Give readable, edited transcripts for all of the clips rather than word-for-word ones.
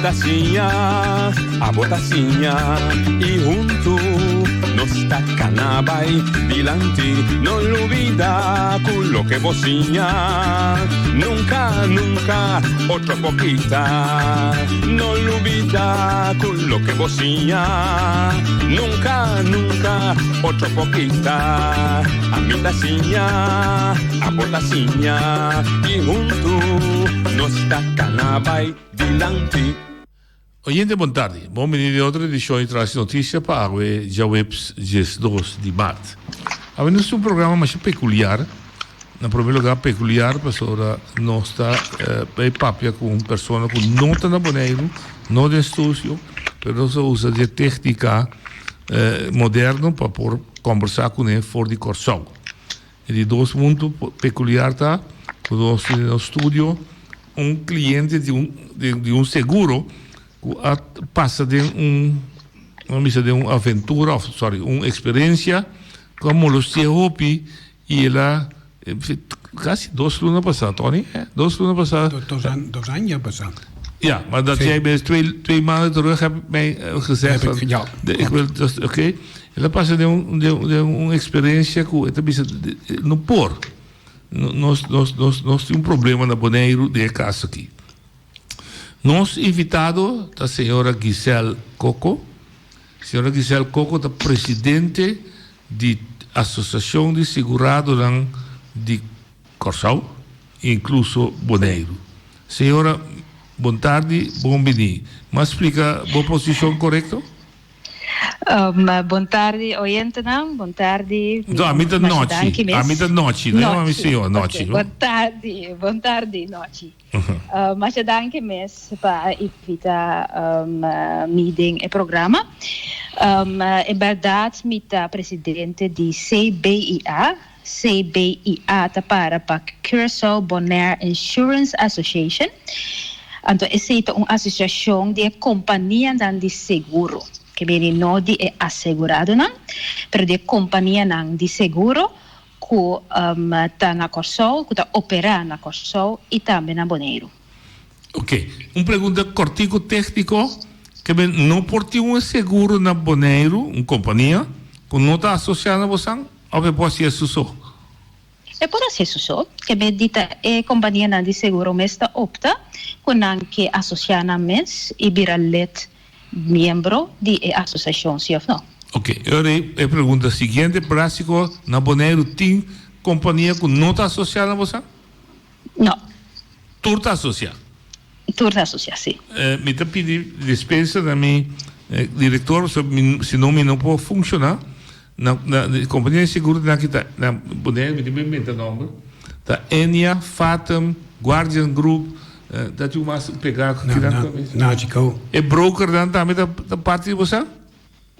ta siña, abo ta siña i huntu nos ta kana bai dilanti. No lubida ku loke bo siña nunka, nunka otro por kita. No lubida ku loke bo siña nunka, nunka otro por kita. Ami ta siña, abo ta siña i huntu nos ta kana bai dilanti. Oyente bon tardi. Bon bini den otro edicion di Traci Noticia pa awe djaweps 12 di maart. Awe nos tin un programa masha peculiar. Na prome lugar peculiar pasobra nos ta bay papia cu un persona cu no ta na Boneiru, no den studio, pero nos a usa di e tecnica moderno pa por combersa cune for di Corsou. E di dos punto peculiar ta cu nos tin den nos studio un cliente di un di un seguro cu a pasa den un nan bisa den un aventura of sorry un experiencia cu a molestia hopi y el a casi dos luna pasa Tony dos luna pasa. Dos aña pasa. Ja, maar dat jij bent twee, twee maanden terug heb mij gezegd van, ja, ik wil dus, oké. Okay. El a pasa den un den den un experiencia cu e ta bisa no por. Nos nos nos nos tin un problema na Boneiru den e caso aki. Nos invitado ta señora Giselle Coco. Señora Giselle Coco ta presidente di Asociacion di Seguradonan di Kòrsou, inkluso Boneiru. Señora, bon tardi, bon bini. M'a splika bo posishon korekto? Bon tardi oyentenan, bon tardi. No, ami ta nochi, ami ta nochi, no yama mi señor, nochi. Bon tardi, bon tardi, nochi. Masha danki mes pa invita mi den e programa. En bèrdat mi ta presidente di CBIA. CBIA ta para pa Curaçao Bonaire Insurance Association. Anto esei ta un asosiashon di e kompanianan di seguro, ke bini no di e aseguradonan, pero di e kompanianan di seguro ku ta na Kòrsou, ku ta operá na Kòrsou i tambe na Boneiru. Ok, un pregunta kòrtiku tékniko, ke men no por tin un seguro na Boneiru, un kompania, ku no ta asosiá na bosan? Of e por hasi e su so? E por hasi e su so. Ke be di ta e kompanianan di seguro mes ta opta ku nan ke asosiá nan mes i bira lid miembro di e asosiashon, si of no. Ok, e ora ei e pregunta siguiente prástiko, na Boneiru tin kompania ku no ta asosiá na bosan? No. Tur ta asosiá? Tur ta asosiá, sí. Mi ta pidi dispensa na mi direktor, pasobra mi si no mi no por funshoná. Na na e kompania di seguro nan aki ta na Boneiru, mi tin por inventa nòmber, ta Ennia, Fatum, Guardian Group, ta tin un mas pegá ku kinan tambe. Nagico. E brokernan tambe ta parti di boso?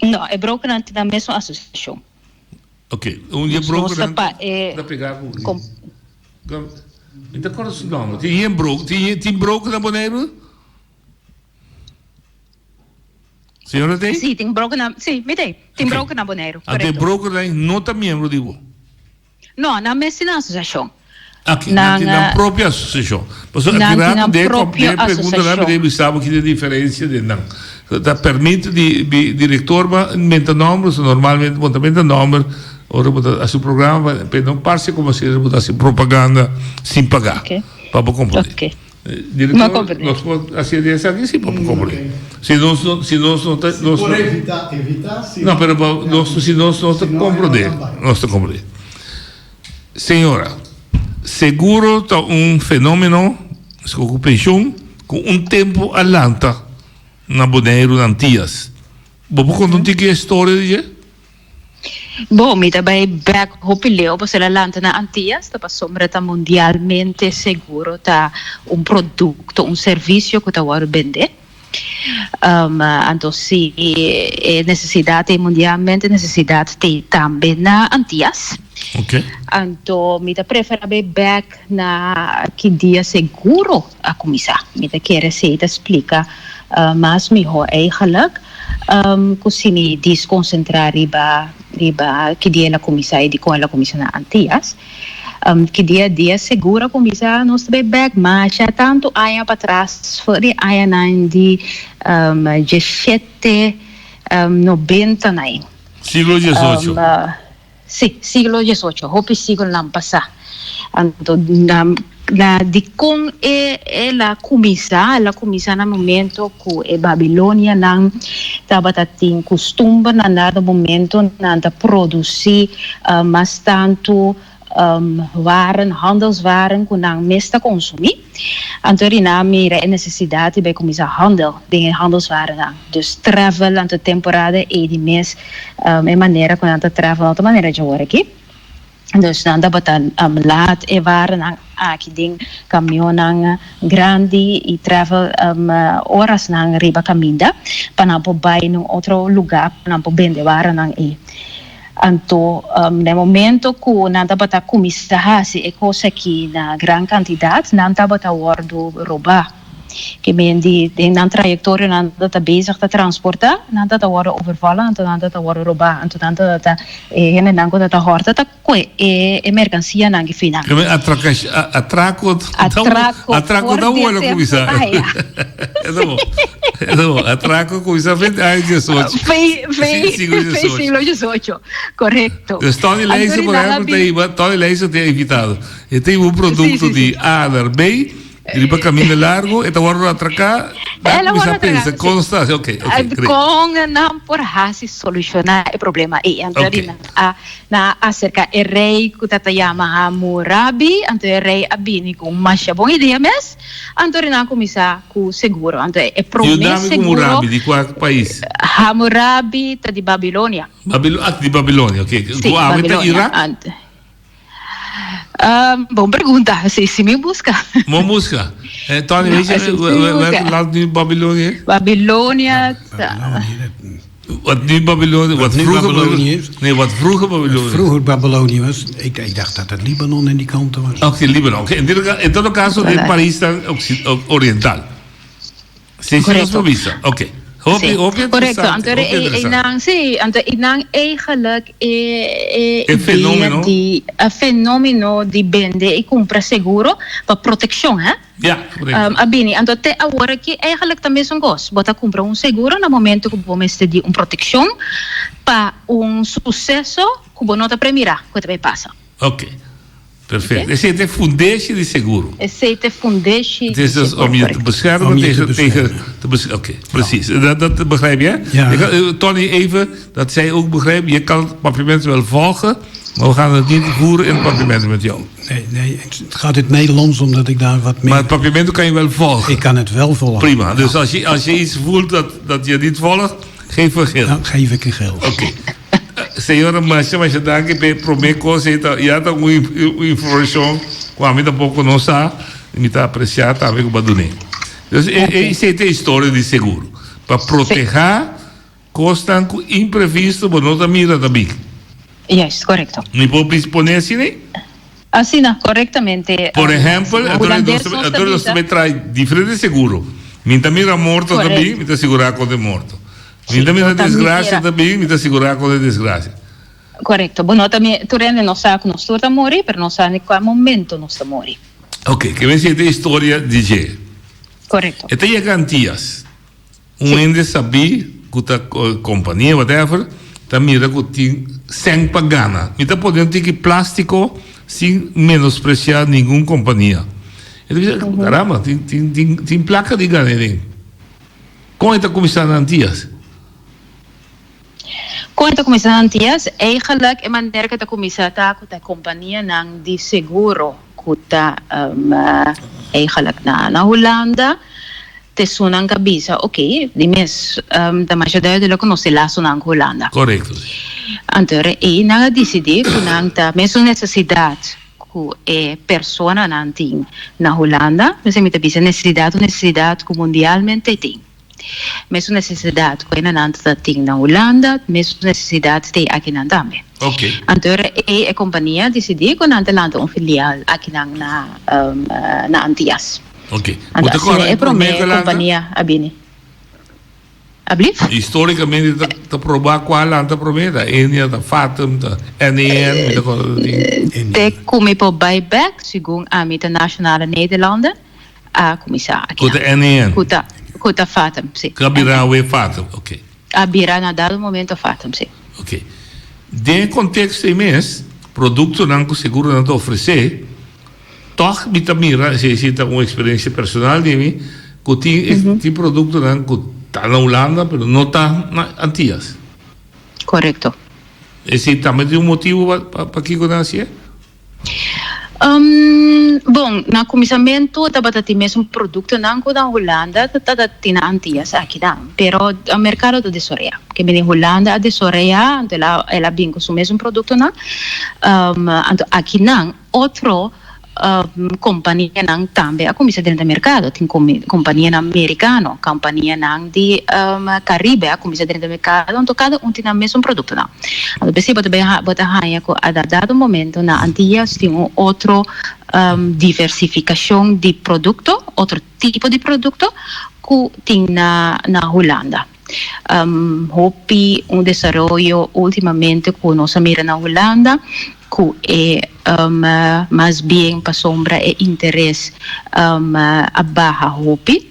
No, e brokernan tin nan mesun asosiashon. Ok, un di e brokernan ta pegá ku. Mi ta kòrda su nòmber. Tin yen broker, tin broker na Boneiru? Señora t'ei? Sí, tin broker na, sí, mi t'ei. Tin broker na Boneiru, korekto. Anto e brokernan no ta miembro di bo? No, nan mes tin nan asosiashon. Ok, nan tin nan propio asosiashon. Pasobra Nan tin aki nan rato den propio den preguntanan mi asosiashon. debe bisa bo ki ta e diferensia den nan. Ta permit di di direktor pa menta nòmber, so normalmente bo ta menta nòmber ora bo ta hasi un programa pa no parse komo si bo ta hasi propaganda sin paga Ok. pa bo komprondé. Ok. Director, nos por haci di esaki? Si, pa comprende. Si nos no, si nos no ta, nos por evita, evita, si. No, pero pa nos, si nos no ta comprende, nos ta comprende. Señora, seguro ta un fenomeno, cu pensioen, cu un tempo a lanta na Boneiru, na Antillas. Bo por conta un tiki e historia di dje? Bon, mi ta bai bek hopi leu pasobra el a lanta na Antillas, ta pasobra ta mundialmente seguro ta un produkto, un servisio ku ta wòrdu bendé. Anto si e nesesidat ei mundialmente nesesidat t'ei tambe na Antillas. Anto mi ta preferá bai bek na ki dia seguro a kuminsá. Mi ta kere esei ta splika mas mihó eigenlijk. Ku si mi dis konsentrá riba riba ki dia el a kuminsá i dikon el a kuminsá na Antias. Ki dia dia seguro a kuminsá nos ta bai bèk masha tantu aña patras for di añanan di dieshete nobenta nai. Siglo diesocho. Sí, siglo diesocho, hopi siglonan pasá. Anto na dikon e el a kuminsá? El a kuminsá na momento ku e babilonianan tabata tin kustumber na dado momento nan ta produsí mas tantu waren, handelswaren ku nan mes ta konsumí. Anto ri nan a mira e nesesidat di bai kuminsá handel den e handelswarennan. Dus travel anto temporada ei di mes e manera ku nan ta travel no ta manera dje aki. Dus nan tabata laat e warennan aki den kamionnan grandi i travel orasnan riba kaminda pa nan por bai na un otro lugá pa nan por bende warennan ei. Anto na e momento ku nan tabata kuminsá hasi e kos aki na gran kantidat, nan tabata wòrdu robá. Ke men di den nan trayektorio nan tabata bezig ta transportá, nan tabata wòrdu overvallen, anto nan tabata wòrdu robá. Anto nan tabata e hendenan ku tabata hòrta ta kue e merkansianan ki finan. Ke men atrako Atrako atrako for ta di bueno tempo kuminsá. aya. E ta bon. E ta bon. Atrako kuminsá fin di aña diesocho. Fin fin Siglo fin diesocho. siglo diesocho. Korekto. Dus Tony Anto Leijzen, ri por nan a ehempel, ta bin hiba, Tony Leijzen ta invitado. E ta hiba un Sí, produkto sí, di sí. A naar B. Riba caminda largo e ta wordo atraca, nan El a cuminsa wordo pensa atraca, con sí. sta haci, ok, ok, great. Con nan por haci soluciona e problema ey. Anto Ok. di nan a nan a acerca e rey cu ta ta yama Hammurabi, anto e rey a bini cu un masha bon idea mes, anto di nan a cuminsa cu seguro. Anto e prome Yudami cu seguro. Hammurabi, di cua pais? Hammurabi ta di Babilonia. Babilo, ah, di Babilonia, ok. Sí, Cu awe ta Babilonia. Irak? Ant. Bon pregunta. Si, si mi busca. Mo busca. Eh, Tony, weet je, Si, si mi busca. welk land nu Babylonia? Babylonia. Wat nu Babylonia, wat Wat nu vroeger Babylonië is? Nee, wat vroeger Babylonië. Vroeger Babylonië was. Ik, ik dacht dat het Libanon en die kanten was. Oké, Libanon. Oké, in, dit, in todo caso, de País dan oriental. Sí, sí, Correcto. nos bisa. Oké. Hopi, Sí, hopi correcto. interesante. Anto Hopi e, e interesante. nan, sí, anto e nan eigenlijk e, e E idea fenomeno. di e fenomeno di bende y cumpra seguro pa proteccion, hè? Ja, correcto. Um, a bini. Anto te awor aki eigenlijk ta mesun cos. Bo ta cumpra un seguro na momento cu bo mester di un proteccion pa un suceso cu bo no ta premira cu ta bay pasa. Oké. Perfecto. Esei ta e fundeshi di seguro. Esei ta e fundeshi Het is di dus seguro, om je te correcto. beschermen Om je te tegen, tegen beschermen. te bes- Oké, precies. Dat, dat begrijp je, hè? Ja. Ik ga, Tony, even dat zij ook begrijpt. Je kan het papiamento wel volgen, maar we gaan het niet voeren in het papiamento met jou. Nee, nee, het gaat in het Nederlands omdat ik daar wat meer... Maar het papiamento kan je wel volgen. Ik kan het wel volgen. Prima. Dus als je, als je iets voelt dat, dat je niet volgt, geef een gil. Dan geef ik een gil. Oké. Señora masha masha danki p'e prome kos ei ta ya ta un un informashon ku ami tampoko no sa i mi ta apresiá tambe ku bo a dun'é. Dus e e esei ta e historia di seguro pa protehá kosnan ku imprevisto bo no ta mira ta bin. Juist, korekto. Mi por bis pone asina? Asina, korektamente. Por ehèmpel, Hulandes nos ta anto nos bisa. ta trae diferente seguro. Mi ta mira morto ta bin, mi ta sigurá kontra e morto. Mi ta mira desgracia ta bin, mi ta sigurá kontra e desgracia. Korekto. Bo no ta mi, tur hende no sa ku nos tur ta muri, pero no sa ni kua momento nos ta muri. Oke, ke mester e historia di dje. Korekto. E ta yega Antias. Un hende sabí ku ta kompania whatever ta mira ku tin sèn pa gana. Mi ta pone un tiki plástiko sin menospresiá ningun kompania. E ta bisa, caramba, tin tin tin tin plaka di gana aden. Kon e ta kuminsá na Antias? Kon e ta kuminsá na Antias? Eigenlijk e manera ku e ta kuminsá ta ku ta e kompanianan di seguro ku ta eigenlijk na na Hulanda Tesunnan ka bisa, ok, di mes ta masha duidelijk ku nos tin lasonan ku Hulanda. Korekto. Anto ora ei nan a disidí ku nan ta mesun nesesidat ku e personanan tin na Hulanda, mester mi ta bisa nesesidat un nesesidat ku mundialmente tin. Mesun nesesidat ku enanan ta tin na Hulanda, mesun nesesidat t'ei akinan tambe. Ok. Anto ora ei e kompania a disidí ku nan ta lanta un filial akinan na na Antias. Ok. Anto asina e prome kompania a bini. Ablief? Históricamente ta, ta probá kua lanta promé, ta Ennia, ta Fatum, ta NAN, mi ta kòrda ta tin. Te ku mi por bai bèk, segun ami ta Nationale Nederlanden a kuminsá aki. Ku ta NAN? Ku ta, ku ta Fatum, si. Ku a bira awe Fatum, oké. A bira na dado momento Fatum, si. Oké. Den e konteksto ei mes, produktonan ku seguronan ta ofresé, Tòg mi ta mira, esei si ta un eksperensia personal di mi, ku tin tin produktonan ku ta na Hulanda pero no ta na Antias. Korekto. Esei tambe tin un motibu pa pakiko nan hasié? Bon, na kuminsamentu tabata tin mesun produktonan ku na Hulanda ta tin na Antias akinan, pero merkado ta desoreá. Ke bini Hulanda a desoreá, anto el a bin ku su mesun produktonan, anto akinan Otro kompanianan tambe a kuminsá drenta merkado. Tin kompanianan merikano, kompanianan di Karibe a kuminsá drenta merkado, anto kada un tin nan mesun produktonan. Anto p'esei bo ta bai bo ta haña ku a dado momento na Antias tin un otro diversifikashon di produkto, otro tipo di produkto ku tin na Hulanda. Hopi un desaroyo ultimamente ku nos a mira na Hulanda ku e mas bien pasobra e interes a baha hopi.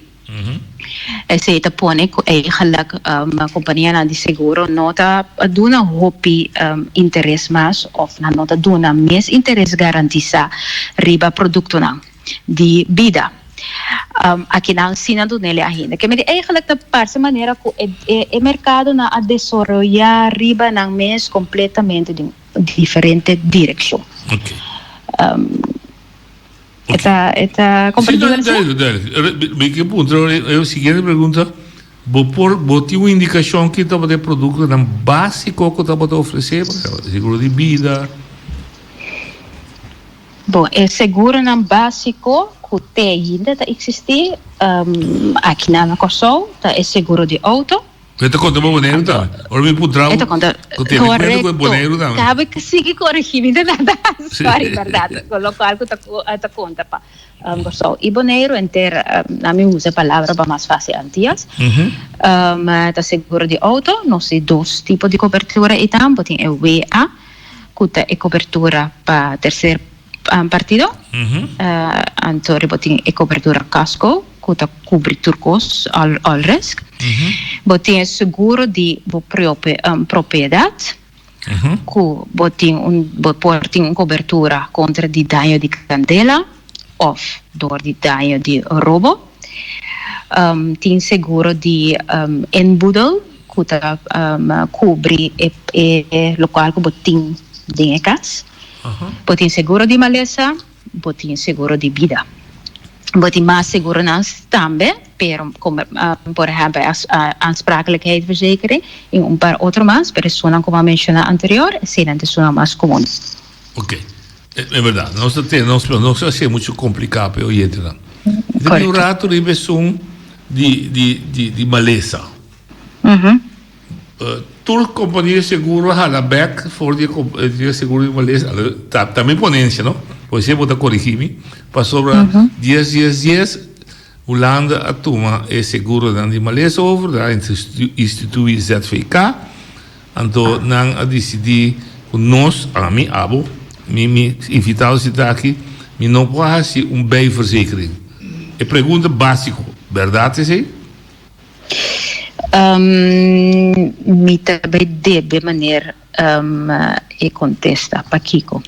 Esei ta pone ku eigenlijk kompanianan di seguro no ta duna hopi interes mas òf nan no ta duna mes interes garantisá riba produktonan. di bida. Akinan si nan dunele ainda. Ke medi eigenlijk ta parse manera ku e e merkadonan a desaroyá riba nan mes kompletamente den un diferente direkshon. E ta e ta komprendibel asina? Si, duidelijk. Mi ke puntra e siguiente pregunta, Bo por bo tin un indikashon ki tabata e produktonan básiko ku tabata ofresé? Por ehèmpel, seguro di bida. Bon, e seguronan básiko ku te ainda ta eksistí akinan na Kòrsou ta e seguro di outo. E ta konta pa Boneiru tambe. Ora mi puntra bo, ku tene kuenta ku e Boneiru tambe. Kabe ku sigui korigí mi ta nada. Sorry, bèrdat. Ku lokual ku ta konta pa Kòrsou i Boneiru enter, nan mi usa e palabra pa mas fásil Antias. Ta seguro di outo, nos tin dos tipo di kobertura eitan, bo tin e WA. Ku ta e kobertura pa terser partido. Anto riba bo tin e kobertura kasko ku ta kubri tur kos, all risk. Bo tin e seguro di bo propiedat ku bo tin un bo por tin un kobertura kontra di daño di kandela òf dor di daño di robo. Tin seguro di inboedel. Ku ta kubri e lokual ku bo tin den e kas. Bo tin seguro di malesa, bo tin seguro di bida. Bo tin mas seguronan tambe, pero por ehèmpel aansprakelijkheidsverzekering i un par otro mas, pero esunnan ku bo a menshoná anterior, eseinan ta esunnan mas komun. Oké, e bèrdat. Nos ta tene, nos no ta hasié muchu kompliká pa e oyentenan. Riba un ratu riba esun di malesa. Tur kompania di seguro a hala bek for di e seguro di malesa. Ta mi ponensia no, por esei bo ta korigí mi, pasobra dies dies dies Hulanda a tuma e seguronan di malesa over, nan a instituí ZVK, anto nan a disidí ku nos, ami, abo, mi mi invitado si ta aki, mi no por hasi un bijverzekering. E pregunta básiko, bèrdat esei? Mi ta bay debe meneer e contesta. Pakico?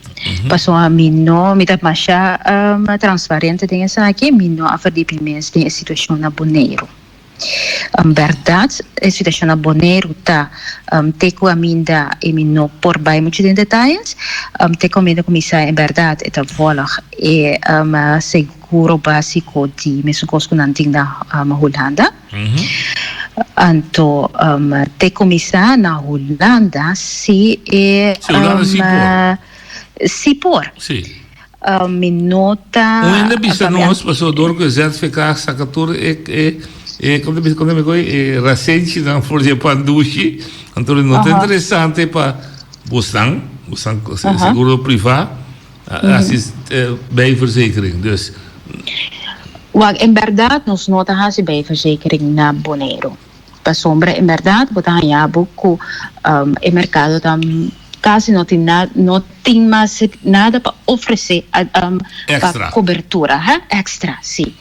Pasobra mi no, mi ta masha transparente den esaki, mi no a verdiep mi mes den e situacion na Boneiru. Berdad e situacion na Boneiru ta te cu aminda y mi no por bay mucho den detayes, te cu aminda cu mi sa en berdad e ta volg e Seguro básiko di mesun kos ku nan tin na Hulanda. Anto te kuminsá na Hulanda si e Si Hulanda si por. Si por. Si. Mi no ta. Un hende bisa nos pasobra dor ku e ZVK saka tur e e kon ta bisa kon ta mi koe e rasenchinan for di e pan dushi anto no ta interesante pa bosnan bosnan seguro privá. Hasi bijverzekering dus. Wak, en bèrdat nos no ta hasi bijverzekering na Boneiru. Pasobra en berdad bo ta haña bo cu e mercado ta casi no tin na no tin mas nada pa ofrece pa cobertura he extra si.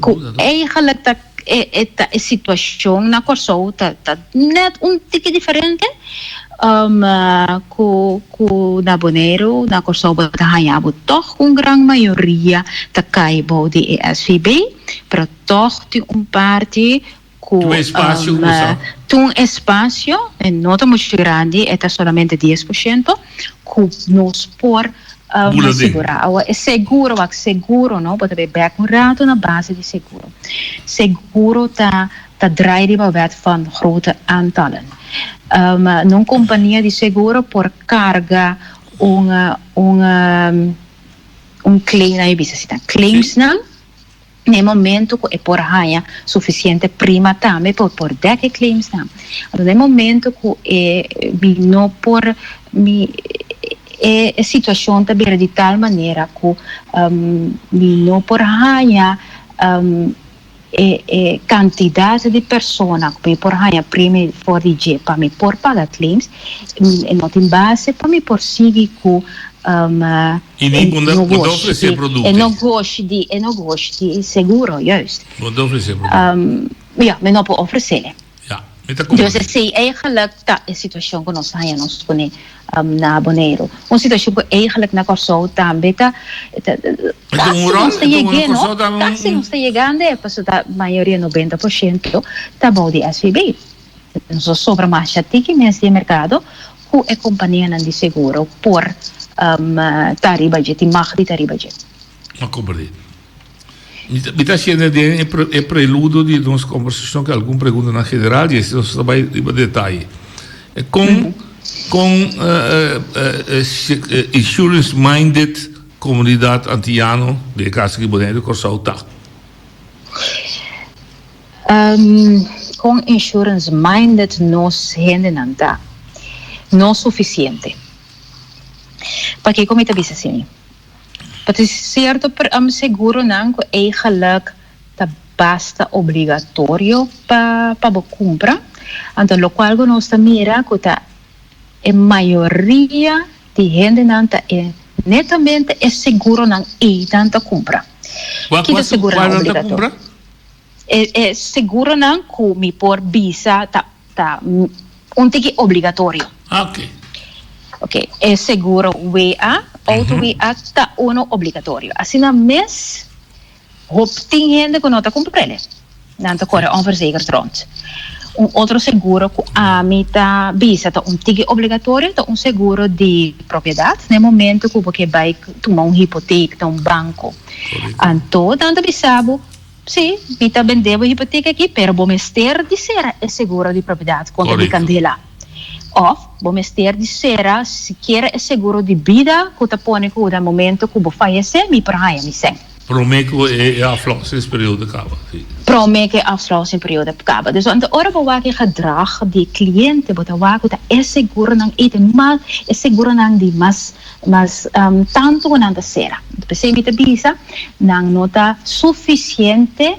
Cu eigenlijk ta e ta e situacion na Corsou ta ta net un tiki diferente cu cu na Boneiru. Na Corsou bo ta haña bo toch un gran mayoria ta cay bou di e SVB pero Tòg tin un parti ku Tin un espasio ku bo sa. Tin un espasio, e no ta muchu grandi, e ta solamente 10%, ku nos por Bula den. sigurá. Awor e seguro, wak seguro no, bo ta bay bèk un ratu na base di seguro. Seguro ta ta drai riba wet van grote aantallen. Un kompania di seguro por karga un un un claim, nan a bisa asina, claimsnan. Na e momento ku e por haña sufisiente prima tambe pa por dek e claimsnan. Anto na e momento ku e mi no por mi e e situashon ta bira di tal manera ku mi no por haña e e kantidat di persona ku mi por haña prima for di dje pa mi por paga claims, e no tin base pa mi por sigui ku I ni bo no bo ta ofresé produkto. E negoshi di e negoshi di seguro, juist. Bo ta ofresé produkto. Ja, mi no por ofresé. Ja, mi ta komprendé. Dus esei eigenlijk ta e situashon ku nos ta haña nos kuné na Boneiru. Un situashon ku eigenlijk na Kòrsou tambe ta kasi nos ta yeg'é no, kasi nos ta yegando e pasobra ta mayoria 90% ta bou di SVB. Nos a sobra masha tiki mes di e merkado ku e kompanianan di seguro por ta riba dje, tin mag di ta riba dje. A komprendé. Mi ta hasiendo den e preludo di nos kombersashon ku algun preguntanan general i asina nos ta bai riba detaye. Kon kon insurance minded komunidat antiano, den e kaso aki Boneiru i Kòrsou, ta? Kon insurance minded nos hendenan ta? No sufisiente. Pakiko mi ta bisa asini? Pasobra sierto seguronan ku eigenlijk ta basta obligatorio pa pa bo kumpra, anto lokual ku nos ta mira ku ta e mayoria di hendenan ta e netamente e seguronan einan ta kumpra. Ki ta seguronan obligatorio? E e seguronan ku mi por bisa ta ta un tiki obligatorio. Ah, ok. Ok, e seguro WA, auto WA ta uno obligatorio. Asina mes hop tin hende ku no ta kumprele. Nan ta kore onverzekerd rond. Un otro seguro ku ami ta bisa ta un tiki obligatorio ta un seguro di propiedat. Na e momento ku bo ke bai tuma un hipotek na un banko. Anto nan ta bisa bo. Sí, mi ta bende bo hipotek aki, pero bo mester di sera e seguro di propiedat kontra di kandela. Òf, bo mester di sera sikiera e seguro di bida ku ta pone ku na momento ku bo fayesé mi por haña mi sèn. Promé ku e aflòsingsperiodo kaba, sí. Promé ku e aflòsingsperiodo kaba. Dus anto ora bo wak e gedrag di e kliente, bo ta wak ku ta e seguronan ei ta mas, e seguronan di mas Mas tantu ku nan ta sera. P'esei mi ta bisa, nan no ta sufisiente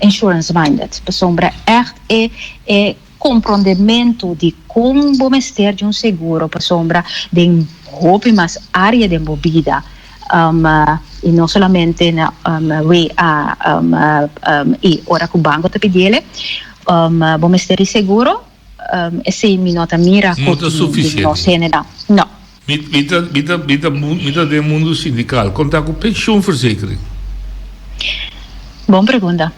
insurance minded. Pasobra ègt e e komprondementu di kon bo mester di un seguro pasobra den hopi mas área den bo bida i no solamente na WA i ora ku banko ta pidiel bo mester di seguro. Esei mi no ta mira No ta ku nos hendenan. No. Mi mi ta mi ta mi ta mi ta den mundu sindikal. Kon ta ku pensioenverzekering? Bon pregunta.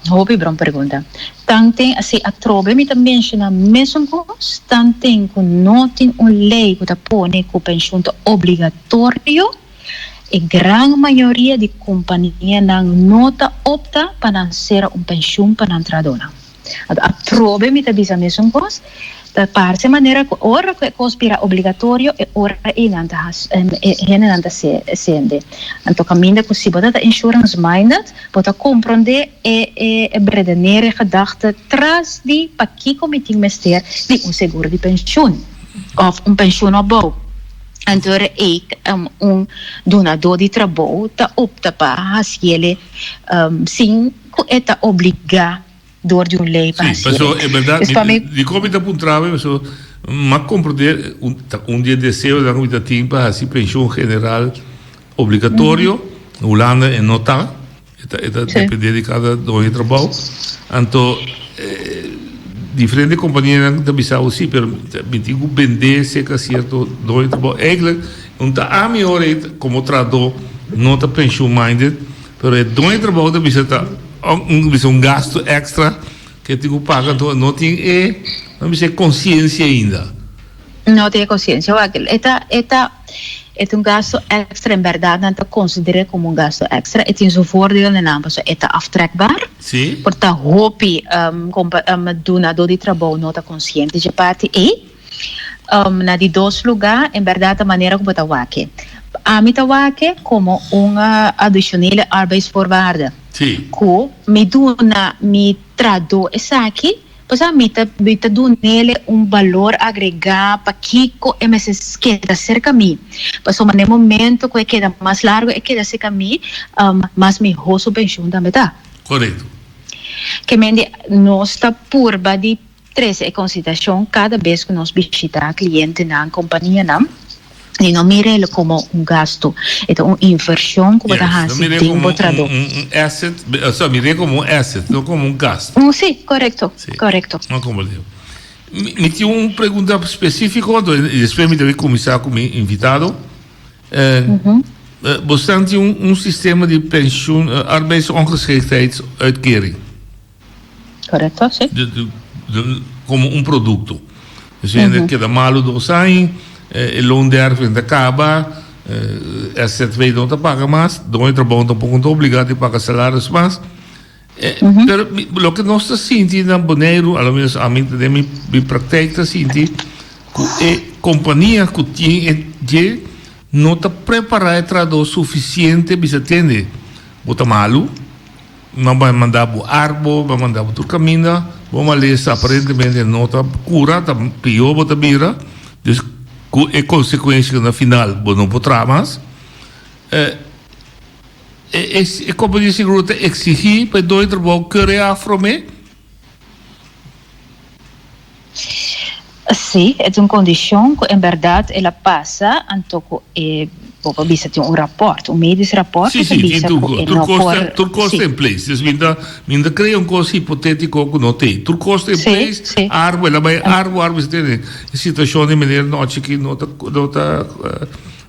Hopi bon pregunta. Tanten así atrobe mi ta menshoná mesun kos, tanten ku no tin un lei ku ta pone ku penshun ta obligatorio, e gran mayoria di kompanianan no ta opta pa nan sera un penshun pa nan trahadónan. Atrobe mi ta bisa mesun kos, ta parse manera ku ora ku e kos bira obligatorio e ora ei nan ta hasi e hendenan ta sende. Anto kaminda ku si bo ta ta insurance minded bo ta komprondé e e beredenere gedachte tras di pakiko mi tin mester di un seguro di penshun òf un penshun opbouw. Anto ora ei un dunadó di trabou ta opta pa hasiele sin ku e ta obligá dor di un lei pa Sí, hasiele. paso e berdad, Dus pa mi. Dikon mi ta puntra bo, paso m'a komprendé ta un di e deseonan ku mi ta tin pa hasi penshon general obligatorio, na Hulanda e no ta. E ta, e ta depende di cada doño di trabou. Anto diferente companianan ta bisa bo si, pero mi tin cu bende cerca cierto doño di trabou. Eigenlijk un ta ami ora ei como trahador no ta pensioen minded, pero e doño di trabou ta bisa ta un bisa un gasto extra cu e tin cu paga, anto no tin e, no bisa e conciencia ainda. No tin e conciencia. Wak, e ta, e ta. E ta un gasto extra, en berdad nan ta consider'e como un gasto extra. E tin su voordeelnan pasobra e ta aftrekbaar. Sí. Por ta hopi dunadó di trabou no ta consciente dje parti ei. Na di dos lugar, en berdad ta manera cu bo ta wak-e. Ami ta wak-e como un adicionele arbeidsvoorwaarde. Sí. Cu mi duna mi trahadó esaki. Pasobra mi ta mi ta dunele un balor agregá pakiko e mester keda serka mi. Pasobra na e momento ku e keda mas largu e keda serka mi, mas mihó su penshun tambe ta. Korekto. Ke mende nos ta purba di trese e konsiderashon kada bes ku nos bishitá klientenan, kompanianan. Di no mir'el como un gasto. E ta un inversion cu bo ta haci den bo trabou. Un asset, o mir'é como un asset, no como un gasto. Sí, corecto, corecto. No comprende. Mi tin un pregunta specifico, anto y despues mi ta bay cuminsa cu mi invitado. Bosnan tin un sistema di pensioen, arbeidsongeschiktheidsuitkering. Correcto, sí. Como un producto. Dus hende keda malo dos aña, e loonderving ta caba, SZW no ta paga mas, doño di trabou tampoco no ta obliga di paga salaris mas. Pero loke nos ta sinti na Boneiru, a lo menos ami den mi praktijk ta sinti, cu e compania cu tin e dje no ta prepara e trahador suficiente bisa tende, bo ta malo. Nan bai manda bo arbo, bai manda bo tur caminda. Bo malesa aparentemente no ta cura, ta pior bo ta bira. Dus cu e consecuencia cu na final bo no por traha mas. E e compania di seguro ta exigi pa e doño di trabou kere afro me. Sí, e ta un kondishon ku en bèrdat el a pasa, anto ku e, bo por bisa tin un rapòrt, un medisch rapòrt ku ta bisa ku e no por. Sí, sí, tin tur kos ta en place. Dus mi ta, mi ta krea un kos hipotétiko ku no t'ei. Tur kos ta en place, arbo, el a bai arbo, arbo, si tene e situashon di meneer Nochi aki no ta, no ta,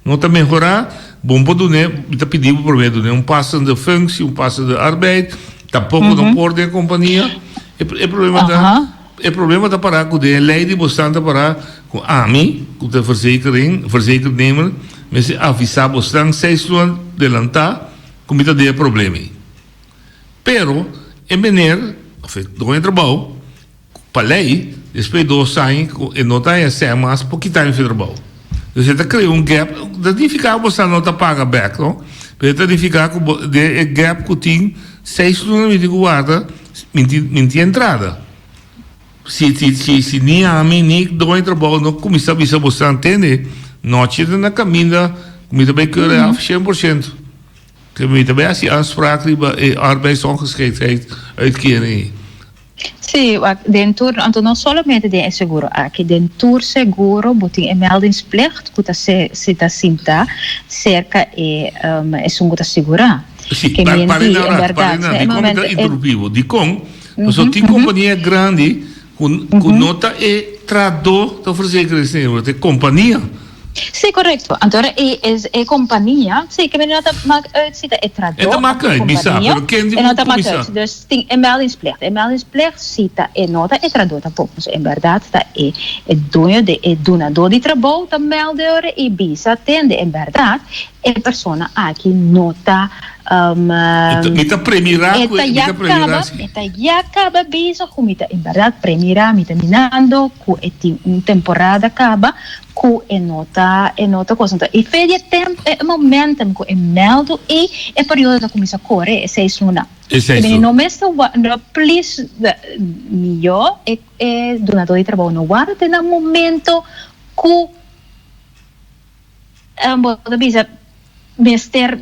no ta mehorá, bon por dun'é, mi ta pidi bo promé dun'é un passende functie, un passende arbeid, tampoko no por den e kompania. E problema ta. E problema ta pará ku den e lei di bosnan ta pará ku ami, ku ta verzekering, verzekernemer, mester avisá bosnan seis luna delantá ku mi ta den e problema ei. Pero e meneer, òf e doño di trabou, pa lei, despues di dos aña ku e no ta haña sèn mas por kita mi for di trabou. Dus e ta krea un gèp, ta nifiká ku bosnan no ta paga bèk, no, pero e ta nifiká ku bo den e gèp ku tin seis luna mi tin ku warda, Mi tin mi tin entrada. Si si si si ni ami ni doño trabou no kuminsá bisa boso tende, nochi ta na kaminda ku mi ta bai kere af 100%. Ke mi ta bai hasi aanspraak riba e arbeidsongeschiktheid uitkering ei. Sí, wak, den tur, anto no solamente den e seguro aki, den tur seguro bo tin e meldingsplicht ku ta se si ta sinta serka e esun ku ta sigurá. Sí, pa, pare na rato, pare na, dikon mi ta interrumpí bo? Dikon? Pasobra tin kompania grandi ku ku no ta e trahadó ta ofresé seguro, ta e kompania. Sí, korekto. Anto ora e e kompania, sí, ke no ta maak uit si ta e trahadó E ta òf maak e uit, mi sa, kompania, pero ken di e no ta maak kuminsá? uit. Dus tin e meldingsplicht. E meldingsplicht si ta e no ta e trahadó tampoko, pasobra en bèrdat ta e e doño di e dunadó di trabou ta mèlde ora i bisa tende en bèrdat E persona aki no ta Mi ta premirá E ku ta mi ya ta premirá kaba, si. e ta ya kaba bisa ku mi ta en bèrdat premirá, mi ta mirando ku e tin un temporada kaba ku e no ta e no ta kos. Anto e fe di e temp e momentum ku e mèldu ei e periodo ta kuminsá kore e seis luna. E seis Kibini luna. no mester wa no please mihó e e dunadó di trabou no warda te na momento ku. Bo ta bisa mester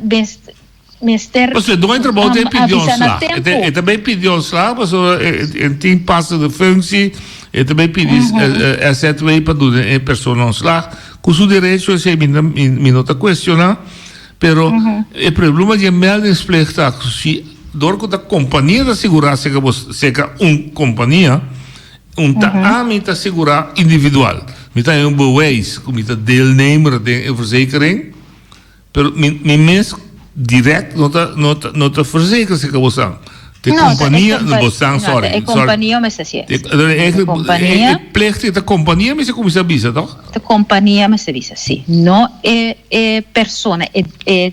mester Pasobra doño trabou ta pidi ontslag. E ta bay pidi ontslag pasobra e tin passende functie, e ta bay pidi SZW pa duna e persona ontslag. Cu su derecho esey mi no ta cuestiona, pero e problema di e meldingsplicht ta cu si dor cu ta compania ta sigura seca bo seca un compania, Un ta ami ta sigurá individual. Mi ta haña un bewijs ku mi ta deelnemer den e verzekering, pero mi mi mes direct no ta no ta no ta verzeker si ka bosan. Te No, ta e kompania, kompa bosan, no, ta sorry, e sorry. kompania mester hasié. Te Ta e eigenlijk kompania. e plicht e ta kompania mester kuminsá bisa, tòg? Ta kompania mester bisa, sí. No e e persona, e e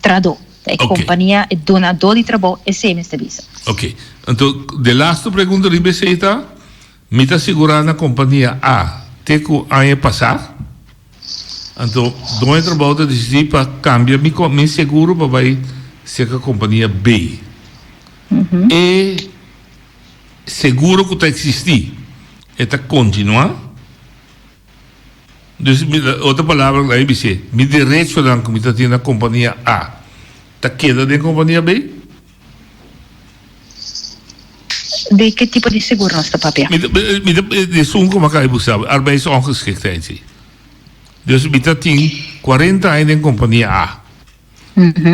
trahadó. Ta e kompania, e dunadó di trabou, esei mester bisa. Oké. Anto, de laatste pregunta riba esei ta, mi ta sigurá na kompania A te ku aña pasá, anto doño di trabou ta disidí pa kambia mi mi seguro pa bai serka kompania B. E seguro ku ta eksistí, e ta kontinuá? Dus mi otro palabra ku a bis'é, mi derechonan ku mi ta tin na kompania A ta keda den kompania B? Di ke tipo di seguro nos ta papia? Mi ta mi ta esun ku mi a kaba di buska, arbeidsongeschiktheid si. Dus mi ta tin kuarenta aña den kompania A.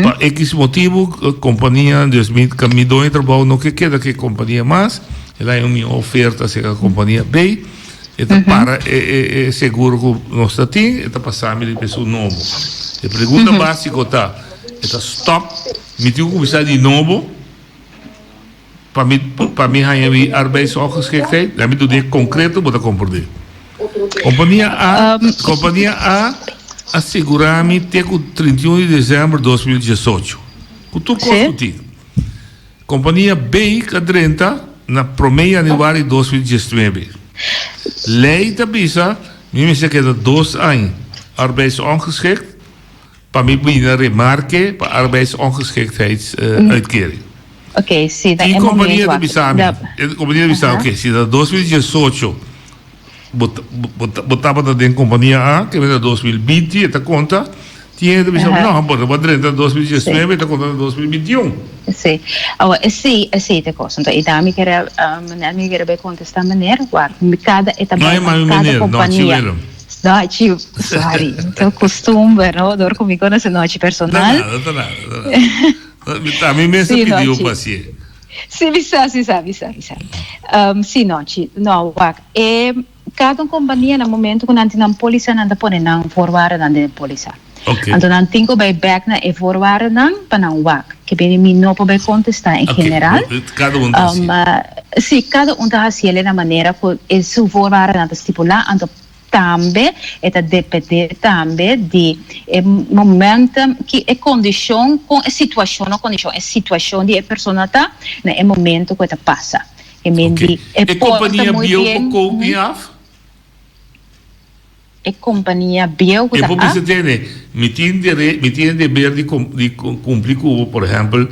Pa equis motibu kompania, dus mi mi doño di trabou no ke keda ku e kompania mas, el a haña un mihó oferta aserka kompania B, e ta para e e e seguro ku nos ta tin, e ta pasa mi riba esun nobo. E pregunta básiko ta, e ta stòp, mi tin ku kuminsá di nobo? Pa mi pa mi haña mi arbeidsongeschiktheid, laat mi duna e concreto bo ta comprende. Compania A, compania A a sigura mi te cu 31 di december 2018, cu tur cos cu tin. Compania B a drenta na prome januari 2019. Ley ta bisa mi mester keda dos aña arbeidsongeschikt Pa mi bini na remarke pa arbeidsongeschiktheidsuitkering. Oké, si na E e kompania momento ta bisa mi, e kompania ta bisa, oké, si na 2018 bo bo bo tabata den kompania A, ke na 2020 e ta konta, tin hende ta bisa, no, bo ta drenta na 2019 e ta konta na 2021. Si, awa esei esei ta e kos. Anto e dami kere, meneer mi kere bai kontesta meneer, wak kada e ta No bai e pa mami kada meneer, no, kompania. Chiwelo. Nochi, sorry, ta costumber, no? Door cu mi conoce nochi personal. Ta nada, ta nada, ta nada. Ami mes a Sí, pidi un nochi. pasie. Sí, mi sa, mi sa, mi sa, mi sa. Um, sí, nochi. No, wak. E, cada un compania na momento cu nan tin nan polisa, nan ta pone nan voorwaardennan den e polisa. Ok. Anto nan tin cu bay bek na e voorwaardennan pa nan wak. Ke bini mi no por bay contesta en Ok, general. cada un ta Um, haci. sí, cada un ta haciele na manera cu e su voorwaardennan ta stipula, anto Tambe e ta depende tambe di e momento ki e kondishon kon e situashon no kondishon e situashon di e persona ta na e momento ku e ta pasa. E men Oké. di e E por ta kompania muy bieu bien. por koop mi af? E kompania bieu ku E ta por af? bisa tene, mi tin dere mi tin e deber di di kumpli ku bo, por ehèmpel,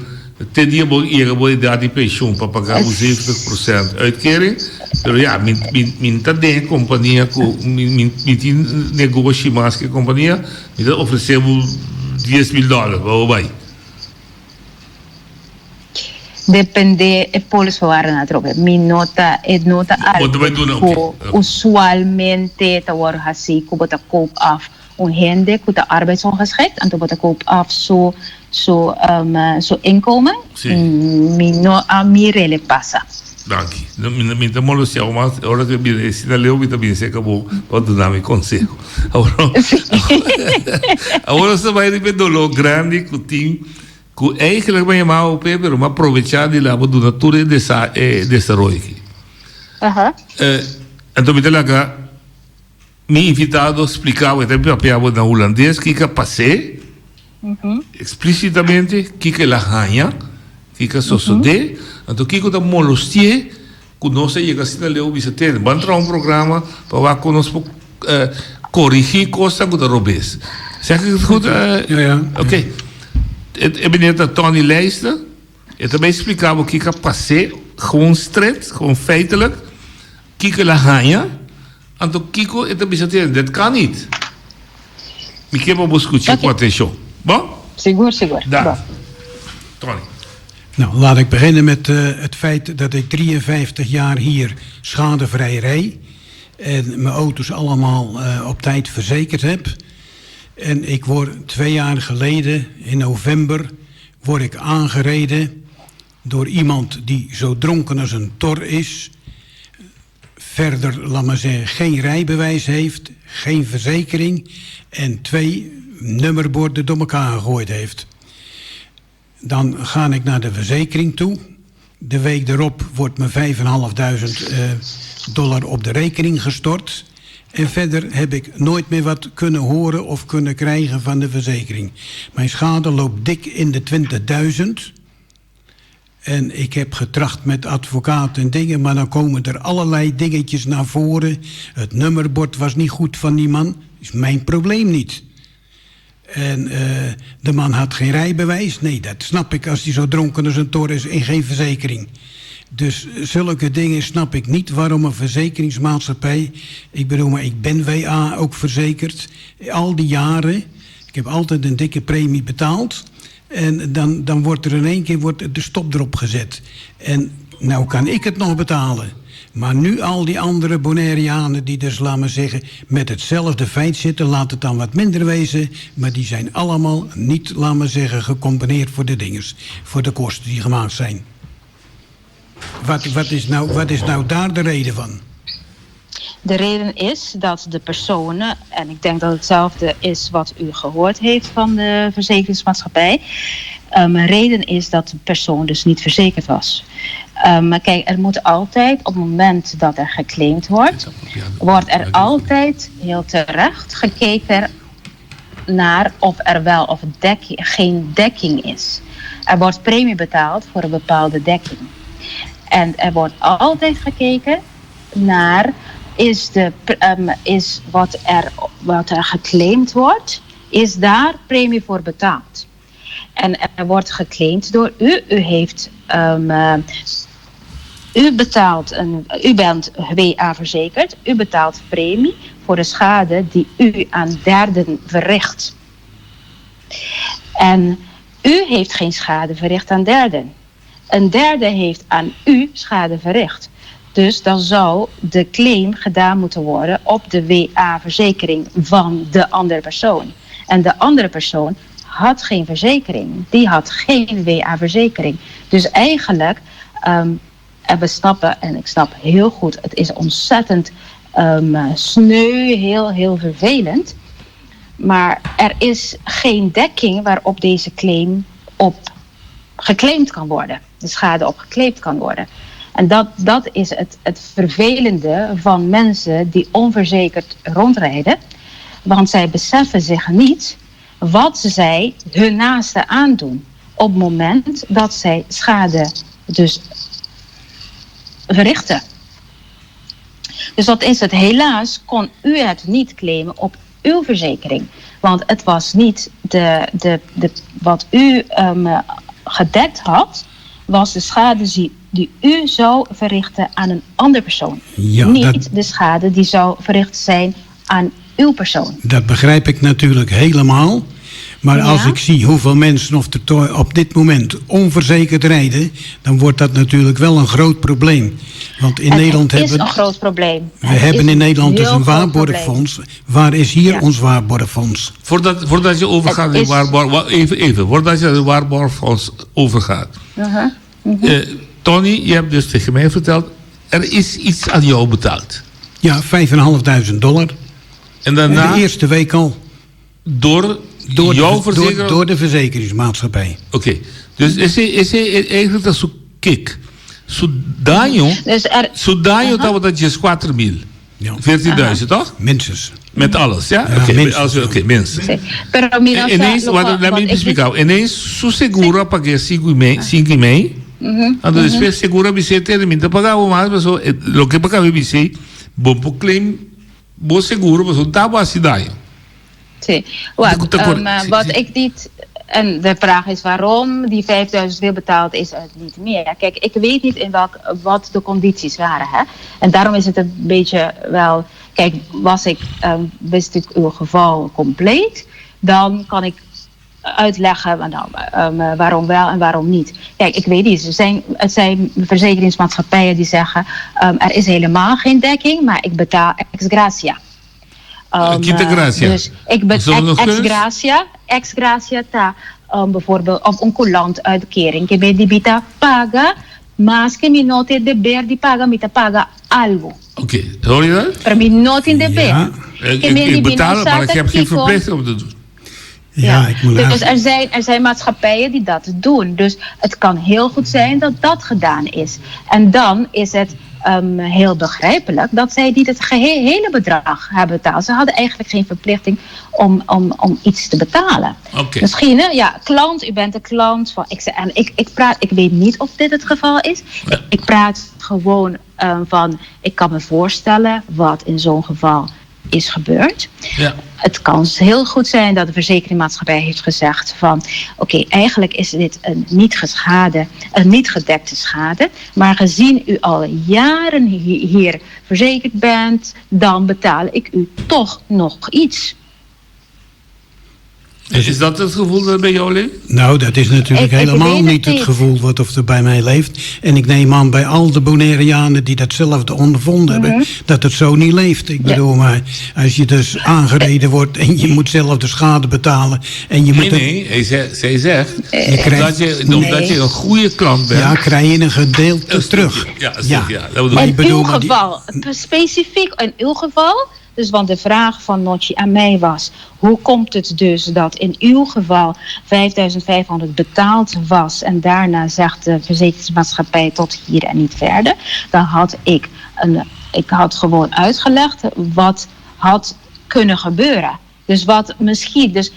Te dia bo yega bo edat di penshun pa paga un zeventig prosent uitkering, pero ya, mi mi no ta den e kompania ku mi mi tin negoshi mas ku e kompania, mi ta ofresé bo 10.000 dòler pa bo bai. Depende e polis bo wara na atrobe. Mi no ta, e no ta Bo ta algu bai duna, ku oke. usualmente ta wòrdu hasí ku bo ta koop af Un hende ku ta arbeidsongeschikt, anto bo ta koop af su su su inkomen, Sí. mi no a mir'el e pasa. Danki. Mi mi ta molestia bo mas ora ku bira esina leu mi ta bin serka bo pa duna mi konseho. Awor Sí. awor nos ta bai riba e doló grandi ku tin ku eigenlijk mi a yama bo p'e pero mi a probecha di laga bo duna tur e desa e desaroyo aki. Aha. Anto mi ta laga. Mi invitado splica bo, e ta papia bo na hulandes kiko a pas'é, explicitamente kiko el a haña, kiko a sosodé, anto kiko ta molosti'é ku nos a yega asina leu bisa tene. Ban traha un programa pa wak kon nos por korigí kosnan ku ta robes. Zeg ik het goed? Ja, ja. Oké. E meneer ta Tony Leijster. E ta bay splica bo kiko a pas'é, gewoon stret, gewoon feitelijk, kiko el a haña. Anto kiko e ta bisa tene? Dit kan niet. Mi ke pa bo skucha ku atenshon. Bon? Sigur, sigur. Da. Tony. Nou, laat ik beginnen met uh, het feit dat ik 53 jaar hier schadevrij rij. En mijn auto's allemaal uh, op tijd verzekerd heb. En ik word twee jaar geleden, in november, word ik aangereden door iemand die zo dronken als een tor is. Verder, laat maar zeggen, geen rijbewijs heeft, geen verzekering en twee nummerborden door elkaar gegooid heeft. Dan ga ik naar de verzekering toe. De week erop wordt me 5.500 eh, dollar op de rekening gestort. En verder heb ik nooit meer wat kunnen horen of kunnen krijgen van de verzekering. Mijn schade loopt dik in de 20.000. En ik heb getracht met advocaat en dingen, maar dan komen er allerlei dingetjes naar voren. Het nummerbord was niet goed van die man. Is mijn probleem niet. En uh, de man had geen rijbewijs. Nee, dat snap ik als hij zo dronken als een toren is en geen verzekering. Dus zulke dingen snap ik niet waarom een verzekeringsmaatschappij... Ik bedoel, maar ik ben WA ook verzekerd. Al die jaren. Ik heb altijd een dikke premie betaald. En dan, dan wordt er in één keer wordt de stop erop gezet. En nou kan ik het nog betalen. Maar nu al die andere Bonaireanen die dus, laat maar zeggen, met hetzelfde feit zitten, laat het dan wat minder wezen. Maar die zijn allemaal niet, laat maar zeggen, gecomponeerd voor de dinges. Voor de kosten die gemaakt zijn. Wat, wat, is, nou, wat is nou daar de reden van? De reden is dat de personen, en ik denk dat hetzelfde is wat u gehoord heeft van de verzekeringsmaatschappij. Um, reden is dat de persoon dus niet verzekerd was. Um, maar kijk, er moet altijd, op het moment dat er geclaimd wordt, wordt er altijd heel terecht gekeken naar of er wel of dekking, geen dekking is. Er wordt premie betaald voor een bepaalde dekking. En er wordt altijd gekeken naar is, de, um, is wat, er, wat er geclaimd wordt, is daar premie voor betaald. En er wordt geclaimd door u. U heeft um, uh, u betaalt een, u bent WA verzekerd. U betaalt premie voor de schade die u aan derden verricht. En u heeft geen schade verricht aan derden. Een derde heeft aan u schade verricht. Dus dan zou de claim gedaan moeten worden op de WA-verzekering van de andere persoon. En de andere persoon had geen verzekering. Die had geen WA-verzekering. Dus eigenlijk, um, en we snappen, en ik snap heel goed, het is ontzettend um, sneu, heel, heel vervelend. Maar er is geen dekking waarop deze claim op geclaimd kan worden. De schade op geclaimd kan worden. En dat, dat is het, het vervelende van mensen die onverzekerd rondrijden. Want zij beseffen zich niet wat zij hun naasten aandoen. Op het moment dat zij schade dus verrichten. Dus dat is het. Helaas kon u het niet claimen op uw verzekering. Want het was niet de, de, de, wat u um, gedekt had, was de schade die, die u zou verrichten aan een andere persoon. Ja, niet dat... de schade die zou verricht zijn aan uw persoon. Dat begrijp ik natuurlijk helemaal. Maar ja. als ik zie hoeveel mensen of er op dit moment onverzekerd rijden, dan wordt dat natuurlijk wel een groot probleem. Want in het Nederland is hebben een groot probleem. We het hebben in Nederland dus een waarborgfonds. Waar is hier ja. ons waarborgfonds? Voordat, voordat je overgaat, is... waarborg, even, even, voordat je het waarborgfonds overgaat. Uh -huh. Uh -huh. Uh, Tony, je hebt dus tegen mij verteld, er is iets aan jou betaald. Ja, 5.500 dollar. En daarna? De eerste week al. Door, door jouw de, verzekeraar? Door, door de verzekeringsmaatschappij. Oké. Okay. Dus is hij, is hij eigenlijk dat zo'n kick? Su daño, dus er, su daño uh -huh. dat is 4 mil. Ja. 14.000, toch? Minstens. Met alles, ja? Ja, Oké, minstens, als we- ja. oké, minstens. Sí. Pero mira, o sea, Ineens, lo wat, cual- laat me wat ik explicar. Ineens, su seguro a pagar 5 e meio, 5 e meio. Então, después seguro a BC termina pagar o mais, mas lo que pagar BC, bom pro claim, bom seguro, mas não tá bom assim daí. Sí. Wat, Te- te- um, sí, wat sí. ik niet. En de vraag is waarom die 5000 weer betaald is en niet meer. Kijk, ik weet niet in welk, wat de condities waren. Hè? En daarom is het een beetje wel. Kijk, was ik, wist ik uw geval compleet, dan kan ik uitleggen nou, waarom wel en waarom niet. Kijk, ik weet niet. Het zijn verzekeringsmaatschappijen die zeggen: er is helemaal geen dekking, maar ik betaal ex gratia. Gratia? Dus ik betaal ex gratia. Ex gratia ta bijvoorbeeld of een coulant uitkering. Ku mi ta paga, maske mi no tin deber di paga, mi ta paga algo. Oké, okay, hoor je dat? Maar mi no tin deber. Ja. Ik betaal, maar ik heb geen verplichting om te doen. Ja, ik moet Dus er zijn maatschappijen die dat doen. Dus het kan heel goed zijn dat dat gedaan is. En dan is het heel begrijpelijk dat zij niet het gehele bedrag hebben betaald. Ze hadden eigenlijk geen verplichting om iets te betalen. Misschien, hè, ja, klant, u bent de klant van. Ik, en ik, praat, ik weet niet of dit het geval is. Ik praat gewoon van. Ik kan me voorstellen wat in zo'n geval is gebeurd. Het kan heel goed zijn dat de verzekeringmaatschappij heeft gezegd van oké, eigenlijk is dit een niet geschade, een niet gedekte schade, maar gezien u al jaren hier verzekerd bent, dan betaal ik u toch nog iets. Is dat het gevoel dat bij jou leeft? Nou, dat is natuurlijk Ik helemaal weet het niet het niet. gevoel wat of er bij mij leeft. En ik neem aan bij al de Bonaireanen die datzelfde ondervonden hebben, dat het zo niet leeft. Ik bedoel, maar als je dus aangereden wordt en je moet zelf de schade betalen en je Nee, moet nee, zij zegt, Je krijgt- omdat je een goede klant bent. Ja, krijg je een gedeelte Een stukje. terug. Ja, een stukje, ja. Dat bedoel Maar ik. ik bedoel, In uw maar die- geval, specifiek in uw geval, dus want de vraag van Notje aan mij was: hoe komt het dus dat in uw geval 5500 betaald was en daarna zegt de verzekeringsmaatschappij tot hier en niet verder? Dan had ik had gewoon uitgelegd wat had kunnen gebeuren. Dus wat misschien, dus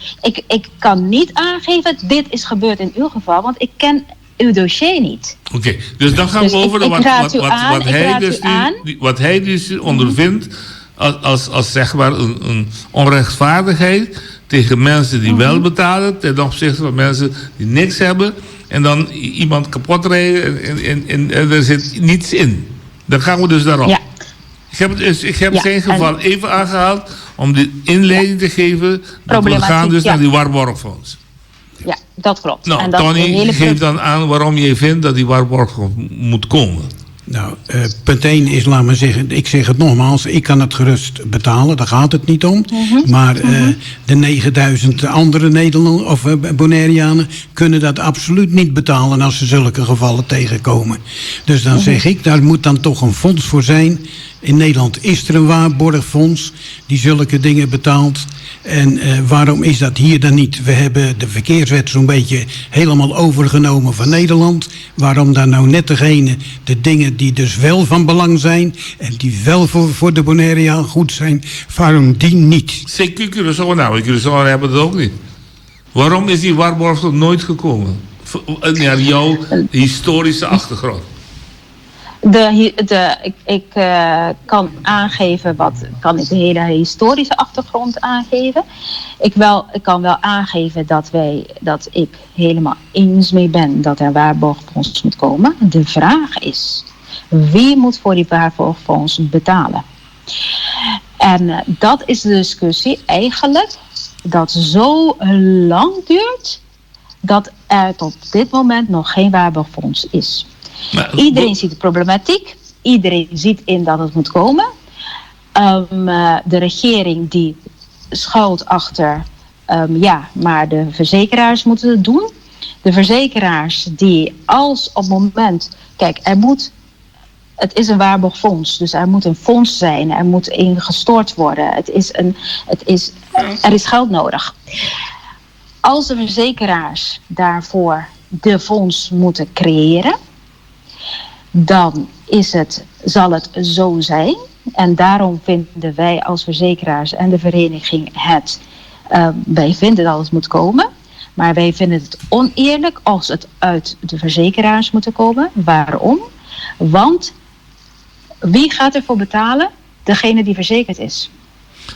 ik kan niet aangeven, dit is gebeurd in uw geval, want ik ken uw dossier niet. Oké, dus dan gaan Dus we over ik naar wat, raad wat, u wat, aan, wat ik hij raad dus u nu, aan. wat hij dus ondervindt als zeg maar een onrechtvaardigheid tegen mensen die wel betalen ten opzichte van mensen die niks hebben en dan iemand kapot rijden en er zit niets in. Dan gaan we dus daarop. Ik heb zijn geval even aangehaald om de inleiding te geven dat we Problematiek, gaan dus ja. naar die waarborgfonds. Ja, dat klopt. Nou, En dat Tony, de hele geef dan aan waarom jij vindt dat die waarborgfonds moet komen. Nou, punt 1 is, laat maar zeggen, ik zeg het nogmaals, ik kan het gerust betalen, daar gaat het niet om. Maar de 9000 andere Nederlanders of Bonaireanen kunnen dat absoluut niet betalen als ze zulke gevallen tegenkomen. Dus dan zeg ik, daar moet dan toch een fonds voor zijn. In Nederland is er een waarborgfonds die zulke dingen betaalt. En waarom is dat hier dan niet? We hebben de verkeerswet zo'n beetje helemaal overgenomen van Nederland. Waarom daar nou net degene, de dingen die dus wel van belang zijn en die wel voor de Bonaireaan goed zijn, waarom die niet? CQ Curaçao, nou, in Curaçao hebben dat ook niet. Waarom is die waarborg nog nooit gekomen? Naar jouw historische achtergrond. Ik kan aangeven wat, kan ik de hele historische achtergrond aangeven. Ik kan wel aangeven dat ik helemaal eens mee ben dat er waarborgfonds moet komen. De vraag is, wie moet voor die waarborgfonds betalen? En dat is de discussie eigenlijk dat zo lang duurt dat er tot dit moment nog geen waarborgfonds is. Maar, Iedereen ziet de problematiek. Iedereen ziet in dat het moet komen. De regering die schuilt achter, ja, maar de verzekeraars moeten het doen. De verzekeraars die als op het moment, kijk, het is een waarborgfonds, dus er moet een fonds zijn, er moet ingestort worden. Er is geld nodig. Als de verzekeraars daarvoor de fonds moeten creëren, dan zal het zo zijn. En daarom vinden wij als verzekeraars en de vereniging het, wij vinden dat het moet komen. Maar wij vinden het oneerlijk als het uit de verzekeraars moet komen. Waarom? Want wie gaat ervoor betalen? Degene die verzekerd is.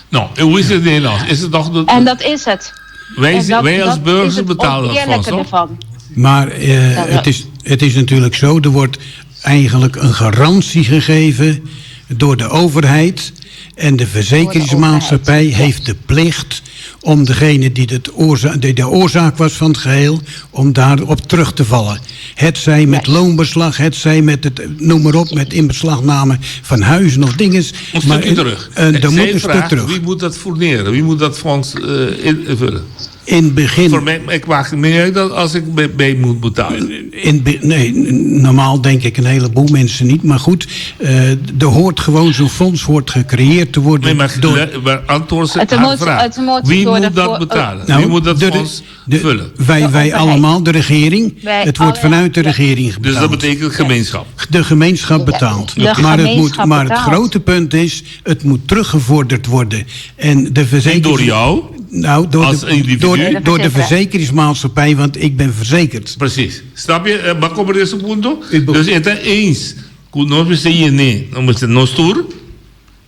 Nou, hoe is het in Nederland? Is het nog En dat is het. Wij, En dat, wij als dat is burgers het betalen dat fonds, oneerlijke toch? ervan. Maar eh, het, is, het is natuurlijk zo, er wordt eigenlijk een garantie gegeven door de overheid. En de verzekeringsmaatschappij overheid, ja. heeft de plicht om degene die, het oorza die de oorzaak was van het geheel, om daarop terug te vallen. Het zij met Juist. loonbeslag, het zij met het, noem maar op, met inbeslagname van huizen of dinges. Een Maar, stukje terug. eh, er Zij moet een stuk vraagt, terug. Wie moet dat fourneren? Wie moet dat fonds eh, invullen? In het begin Voor mij, ik maak meer uit dan als ik bij, bij moet betalen. In, be- nee, n- normaal denk ik een heleboel mensen niet. Maar goed, eh, er hoort gewoon zo'n fonds hoort gecreëerd te worden. Nee, maar, door, le- maar antwoord ze Het haar moet- vraag. het moet Wie door moet de dat voor- betalen? Nou, Wie moet dat de- fonds de- vullen? Wij, De wij overheid. allemaal, de regering. Wij het wordt alle- vanuit de ja. regering Dus betaald. dat betekent gemeenschap. De gemeenschap betaalt. De maar, het moet, gemeenschap maar het betaalt. grote punt is, het moet teruggevorderd worden. En de verzekering. Niet door jou? Nou, door, Als de, individu? door, De door de verzekeraar. verzekeringsmaatschappij, want ik ben verzekerd. Precies. Snap je? Eh, Maar kom er eens op punto. Ik be- Dus het is eens. Ku nos mester yene, no mester nos tur,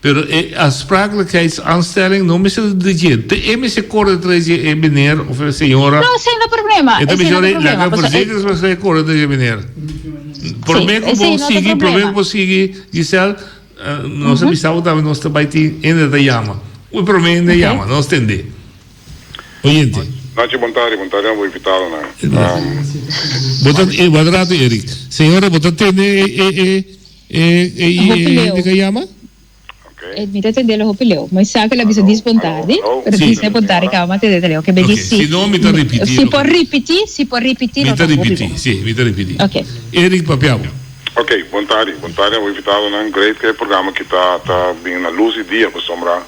pero e aansprakelijkheidsaanstelling no mester de je. Te e mester kore treze e meneer of e señora. No, esei no ta problema. E ta Esei no bisa ta laga problema. Pasobra e- verzekeringsmaatschappij kore treze meneer. Promé Sí, ku esei bo no ta sigui, promé problema. ku bo sigui, Giselle, eh, nos a bisa bo tambe nos ta bai tin hende ta yama. Ui promé hende yama, nos tende. Oyente. Nachi, bon tardi, bon tardi na bo invitadonan. Um, Bo ta, eh, wat rato Erik. Señora, bo ta tende e e e e e e Hopi leu. hende ka yama? ok. Eh, mi ta tende lo hopi leu. Ma sa ku el a bisa Hallo, dis bon tardi, hallo, hallo. pero Sí. dis ne bon tardi kaba, ma tende te leu. Ke Ok, di si. si no, mi ta ripití Si lo por ke- ripití, si por ripití, Mi lo ta ta hopi ripití, bon. sí, mi ta ripití. Ok. Erik papia bo. Ok, bon tardi, bon tardi na bo invitadonan. Great ku e programa aki ta ta bin na lus di dia pasobra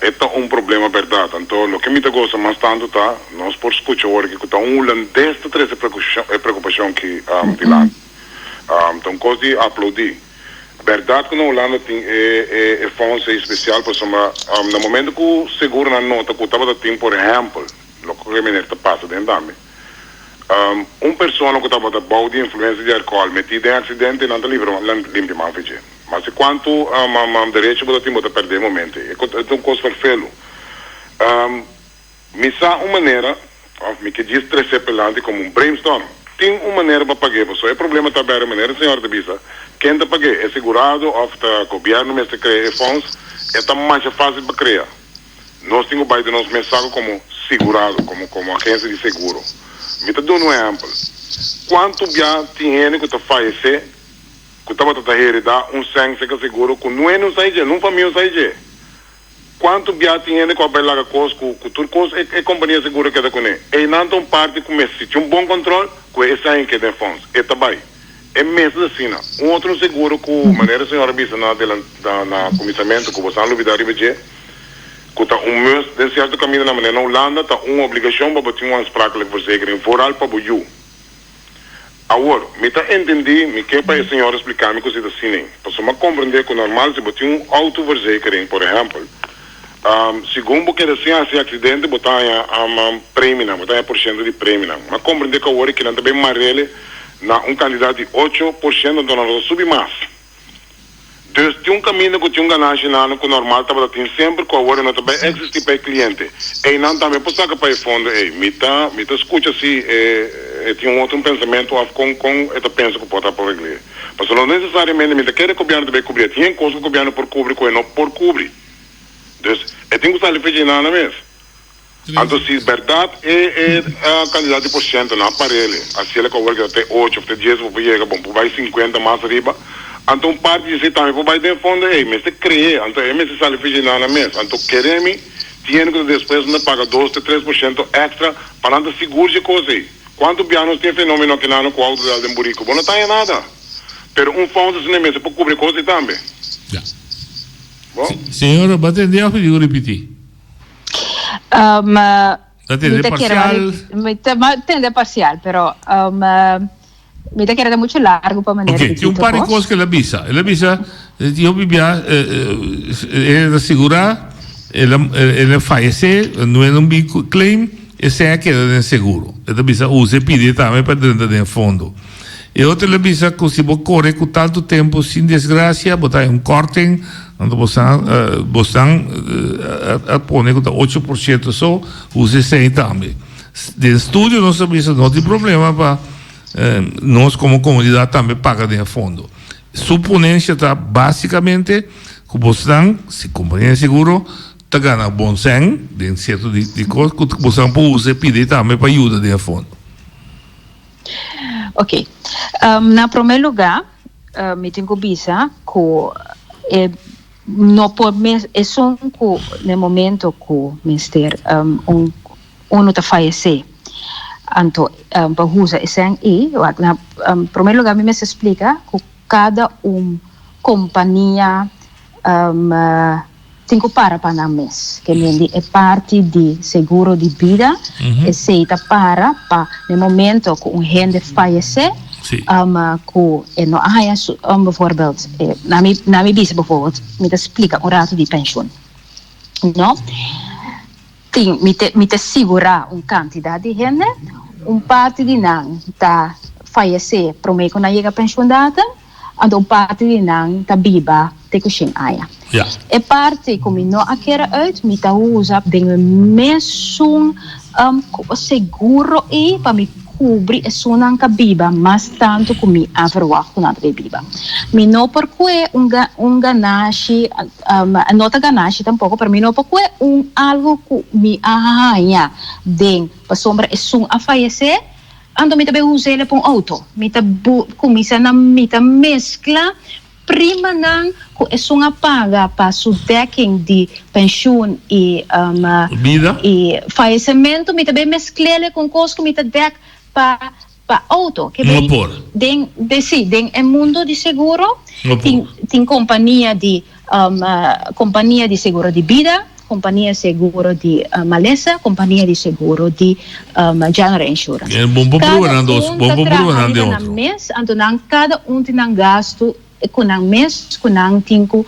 e ta un problema bèrdat. Anto loke mi ta gosa mas tantu ta nos por skucha ora ki ku ta un hulandes ta trese e preokupashon ki dilanti. Ta un kos di aplaudí. Bèrdat ku na Hulanda tin e e fonds ei spesial pasobra na momento ku seguronan nota ku tabata tin por ehèmpel loke ku e meneer ta pasa den tambe. Un persona ku tabata bou di influensia di alkohòl metí den aksidente nan ta libra limpia man for dje. Ma si kuantu derecho bo ta tin bo ta pèrdè e momento ei. E ta un kos ferfelu. Mi sa un manera, òf mi ke djis tres'é pelanti komo un brainstorm. Tin un manera pa pag'é pasobra e problema ta bèrdè manera e señor ta bisa, ken ta pag'é? E segurado òf ta gobièrnu mester krea e fòns? E ta masha fásil pa krea. Nos tin ku bai den nos mes saku komo sigurado, komo komo agensia di seguro. Mi ta duna un ehèmpel. Kuantu bia tin hende ku ta fayesé ku tabata ta heredá un sèn serka seguro ku no hende un sa dje, nun famia un sa dje? Kuantu bia tin hende ku a bai laga kos ku ku tur kos e e kompania di seguro keda kuné? Einan ta un parti ku mester si tin un bon kòntròl ku e sèn keda den fòns. E ta bai. E mes ta asina. Un otro seguro ku manera e señor a bisa na na na kuminsamentu ku boso a lubidá riba dje, ku ta un must den sierto kaminda na manera na Hulanda ta un obligashon pa bo tin un aansprakelijk verzekering, vooral pa bo yu. Awor, mi ta entendí, mi ke pa e señor espliká mi ku si ta asina ei. Pasobra mi a komprendé ku normal si bo tin un autoverzekering, por ehèmpel, segun bo keda sin hasi aksidente bo ta haña preminan, bo ta haña porshento di preminan. Mi a komprendé ku awor e kinan ta bin marele na un kantidat di 8%, anto nan lo ta subi mas. Dus tin un kaminda ku tin un ganashi nano ku normal tabata tin semper ku awor e no ta bai eksistí pa e kliente. Einan tambe por saka pa e fondo ei. Mi ta mi ta skucha si e e tin un otro un pensamentu òf kon kon e ta pensa ku por ta por regl'é. Pasobra no nesesariamente mi ta kere gobièrnu ta bai kubri. E tin e kos ku gobièrnu por kubri ku e no por kubri. Dus e tin ku sali fecha einan mes. Anto si berdad e e cantidad di porciento no a parele, haciele cu awor keda te ocho of te dies bo por yega, bon por bay cincuenta mas ariba, anto un parti di esey tambe por bay den fondo ey, mester cree, anto e mester sali vigila nan mes, anto kere mi tin hende cu ta despues na paga dos te tres porciento extra pa nan ta sigur dje cos ey. Cuanto bia nos tin e fenomeno aki nan cu auto dal den burico, bo no ta haya nada, pero un fondo asina mester por cubri e cos ey tambe. Ya. Bo? Señora, bo a tende of mi dico ripiti? Um, Ta tende mi ta kere parcial. Mi ta ma tende parcial, pero um, mi ta kere ta mucho largo pa manera Ok, tin un par di kos ku el a bisa. El a bisa, tin hopi bia, el ta sigurá, el a el a fayesé, no e no bin ku claim, esei a keda den seguro. E ta bisa usa e pidi tambe pa drenta den fondo. E otro el a bisa ku si bo kore ku tantu tempu sin desgrasia, bo ta haña un kòrting. Anto bosan bosan a pone ku ta 8% so usa esei tambe. Den studio nos a bisa no tin problema pa nos komo komunidat tambe paga den e fondo. Su ponensia ta básikamente ku bosnan, si kompania di seguro, ta gana bon sèn den sierto di kos ku bosnan por usa e pidi tambe pa yuda den e fondo. Ok. Na promé lugá mi tin ku bisa ku e no por mes esun ku na e momento ku mester un unu ta fayesé anto pa usa e sèn ei wak na promé lugá mi mester splika ku kada un kompania Tin ku para pa nan mes. Ke men di e parti di seguro di bida, esei ta para pa na e momento ku un hende fayesé, ku e no a haña su, bijvoorbeeld, na mi na mi bisa bijvoorbeeld, mi ta splika un ratu di penshun, no? Tin, mi te mi ta sigurá un kantidat di hende, un parti di nan ta fayesé promé ku nan yega penshun datum, Anto un parti di nan ta biba te ku shen aña. E parti ku mi no a kere uit, mi ta usa den e mesun seguro ei pa mi kubri esunnan ka biba mas tantu ku mi a verwagt ku nan ta bay biba. Mi no por kue un un ganashi, no ta ganashi tampoko, pero mi no por kue un algu ku mi a haña den pasobra esun a fayesé. Anto mi ta bay us'e pa un auto. Mi ta cuminsa na mi ta mezcla primanan cu esun a paga pa su dekking di pensioen y Bida. y fallecimento. Mi ta bay mezclele cu un cos cu mi ta dek pa pa auto. Ke No bay por. den den si den e mundo di seguro No por. tin tin compania di Kompania di seguro di bida, kompania seguro di malesa, kompania di seguro di general insurance. E bon por prueba nan dos, bon por prueba nan den otro. Kada un ta traha riba nan mes, anto nan kada un tin nan gastu ku nan mes ku nan tin ku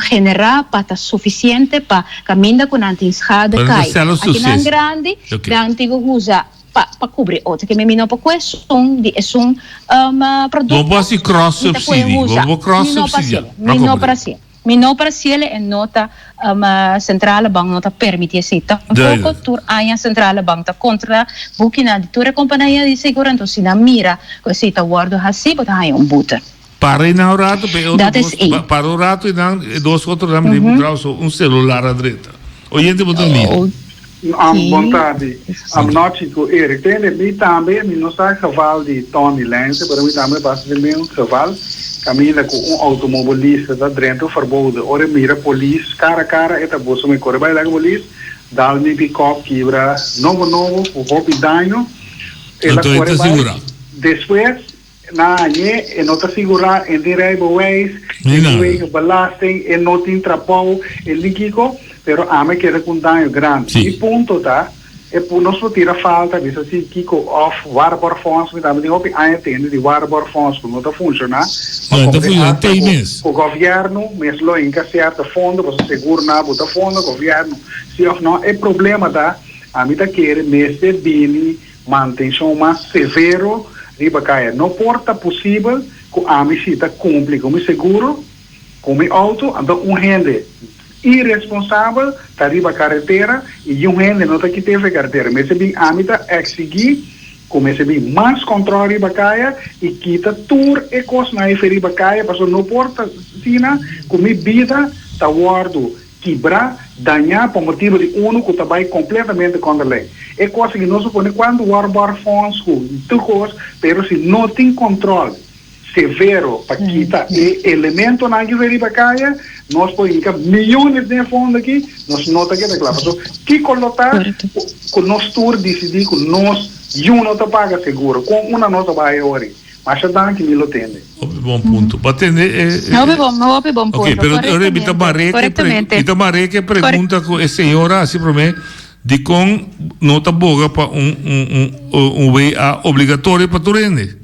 generá pa ta sufisiente pa kaminda ku nan tin schade kai. Aki nan grandi nan tin ku usa pa pa kubri otro ke mi no por kue esun di esun produkto Bo por hasi cross mi ta kue subsidy, bo usa por cross mi no por subsidia. hasiel mi no por hasiel mi no por hasiel e no ta Centrale Bank no ta permiti esei tampoco Duidelijk. tur aña Centrale Bank ta controla bukinan di tur e compania di seguro anto si nan mira ku esei ta wordo hasi bo ta haña un boete. Para einan un rato pa e otro Dat is dos één. para un rato einan e dos otronan mi tin traha so un celular a drenta. Oyente bo ta mira. Um, bon tardi. Um, nochi ku Eric. Tende, mi tambe, mi no sa geval di Tony Lense, pero mi tambe pasa den un geval kaminda ku un automobilista ta drenta un verboden. Ora e mira polis kara kara, e ta buska mi kore bai laga polis, dal mi pikòp kibra nobo nobo ku hopi daño. El a Anto e kore ta bai. sigurá. Despues Na añe e no ta sigurá, e tin rijbewijs, e tin wegenbelasting, e no tin trabou, e tin kiko, pero ami a keda ku un daño grandi. Mi punto ta, e nos por tira falta, bisa si kiko òf waarborgfonds, mi tambe tin hopi aña tende di waarborgfonds ku no ta funshoná, ma komo den asta ku gobièrnu mes lo hinka sierto fondo, pasobra segur na bo ta fondo gobièrnu, si òf no. E problema ta, ami ta kere mester bini Mantenshon mas severo riba kaya. No por ta posibel ku ami si ta kumpli ku mi seguro ku mi outo, anto un hende iresponsabel ta riba karetera i yiun hende no ta kit'é for e karetera. Mester bin ami ta eksigí ku mester bin mas kòntròl riba kaya i kita tur e kosnan ei for riba kaya pasobra no por ta asina ku mi bida ta wòrdu Kibrá, dañá pa motibu di unu ku ta bai kompletamente kontra lei. E kos aki no supone kuantu waarborgfonds ku tur kos, pero si no tin kontrol severo pa kita e elementonan aki for riba kaya, nos por hinka miyones den e fondo aki, nos no ta keda kla. Pasobra kiko lo ta ku nos tur disidí ku nos yu no ta paga seguro? Kon una nos a bai ori? Masha danki mi lo tende. Hopi bon punto. Bo a tende e. Hopi bon, hopi bon punto. Ok, pero ora mi ta mare ke mi ta mare ke pregunta ku e señora hasi prome dikon no ta boga pa un un un WA obligatorio pa tur hende.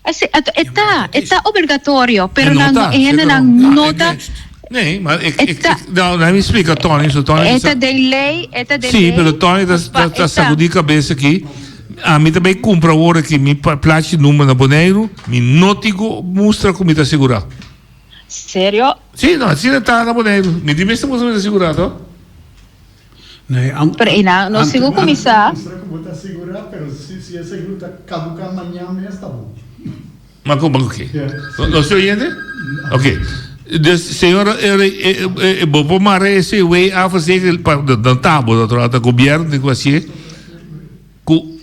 E ta, e ta obligatorio, pero nan e hendenan no ta. Nee, maar ik, ik, ik, nou, laat me splika Tony, so Tony E ta den lei, e ta den Sí, lei. pero Tony ta, ta, ta sacudí cabeza aki. Ami ta bay cumpra awor aki mi plaatje number na Boneiru, mi no tin cu mustra cu mi ta asegura. Serio? Sí, no, asina ta na Boneiru. Mi di mester boso mester sigurá, to? Nee, an, Pero einan no an, sigu an, kuminsá. Mustra ku bo ta sigurá, pero si si e seguro ta kaduká mañan mes ta bon. Ma ku, ma ku ke? Ja. No, no estoy oyente? Ok. Dus, señora, e, e, e, bo por mara ese WA verzekering pa, dan ta bo, naturalmente, ta gobierno tin ku hasié. Ku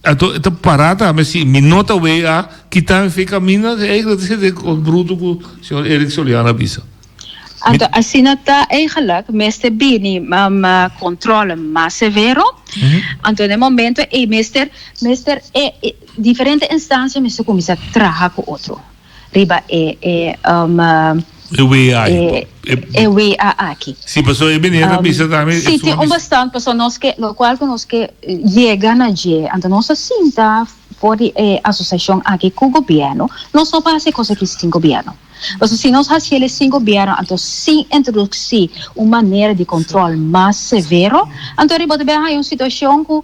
anto e ta pará tambe si mi no ta wea kita mi fe kaminda eigenlijk dat is e kos bruto ku señor Eric Soliano a bisa. Anto asina ta eigenlijk mester bini controle mas severo anto na e momento ei mester mester e diferente instancia mester cuminsa traha cu otro riba e e E wea e e wea aki. Si pasobra e meneer ta bisa tambe Si tin un bestand pasobra nos ke lokual ku nos ke yega na dje anto nos a sinta for di e asosiashon aki ku gobièrnu nos no por hasi e kos aki sin gobièrnu pasobra si nos hasi el sin gobièrnu anto sin introduksi un manera di kontrol mas severo anto riba ta bin haña un situashon ku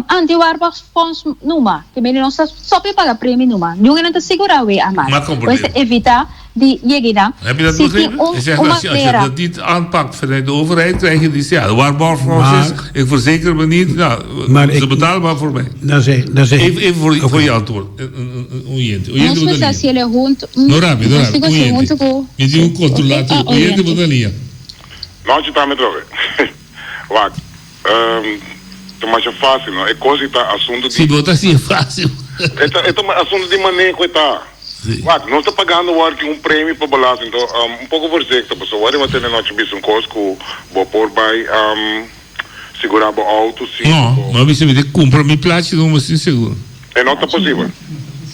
Anti-waarborgfonds numa, te mende nos ta stop paga premi numa. Niun e nan ta sigura wea mas. Ma Pues ta evita di yega na. Heb je dat Si tin begrepen? un, Hij zegt, un als je, als je manera. dat niet aanpakt vanuit de overheid, krijg je die, ja, de waarborgfonds is, Maar- ik verzeker me niet, nou, Maar ze ik- betalen maar voor mij. Dan zeg, dan zeg Even, even voor, Oké. voor je antwoord. Een, een, een oyente. Nos Oyente mester bota hasi linha. ele hunto. No rabi, no Nos rabi. tin ku hasi Oyente. hunto ku. Mi tin un controlato. Ah, Oyente oyente. bota linha. No, ci ta trobe. Wak, ta masha fácil, no? E kos ei ta asuntu di. Si bo ta hasié fácil. E ta, e ta asuntu di maneho e ta. Si. Wak, nos ta pagando awor ki un premio pa belasting, enton un poko voorzichtig, pasobra wak riba tene nochi bisa un kos ku bo por bai sigurá bo outo si No, bo. mi a bisa mi ta kumpra mi plachi no sin seguro. E no ta posibel.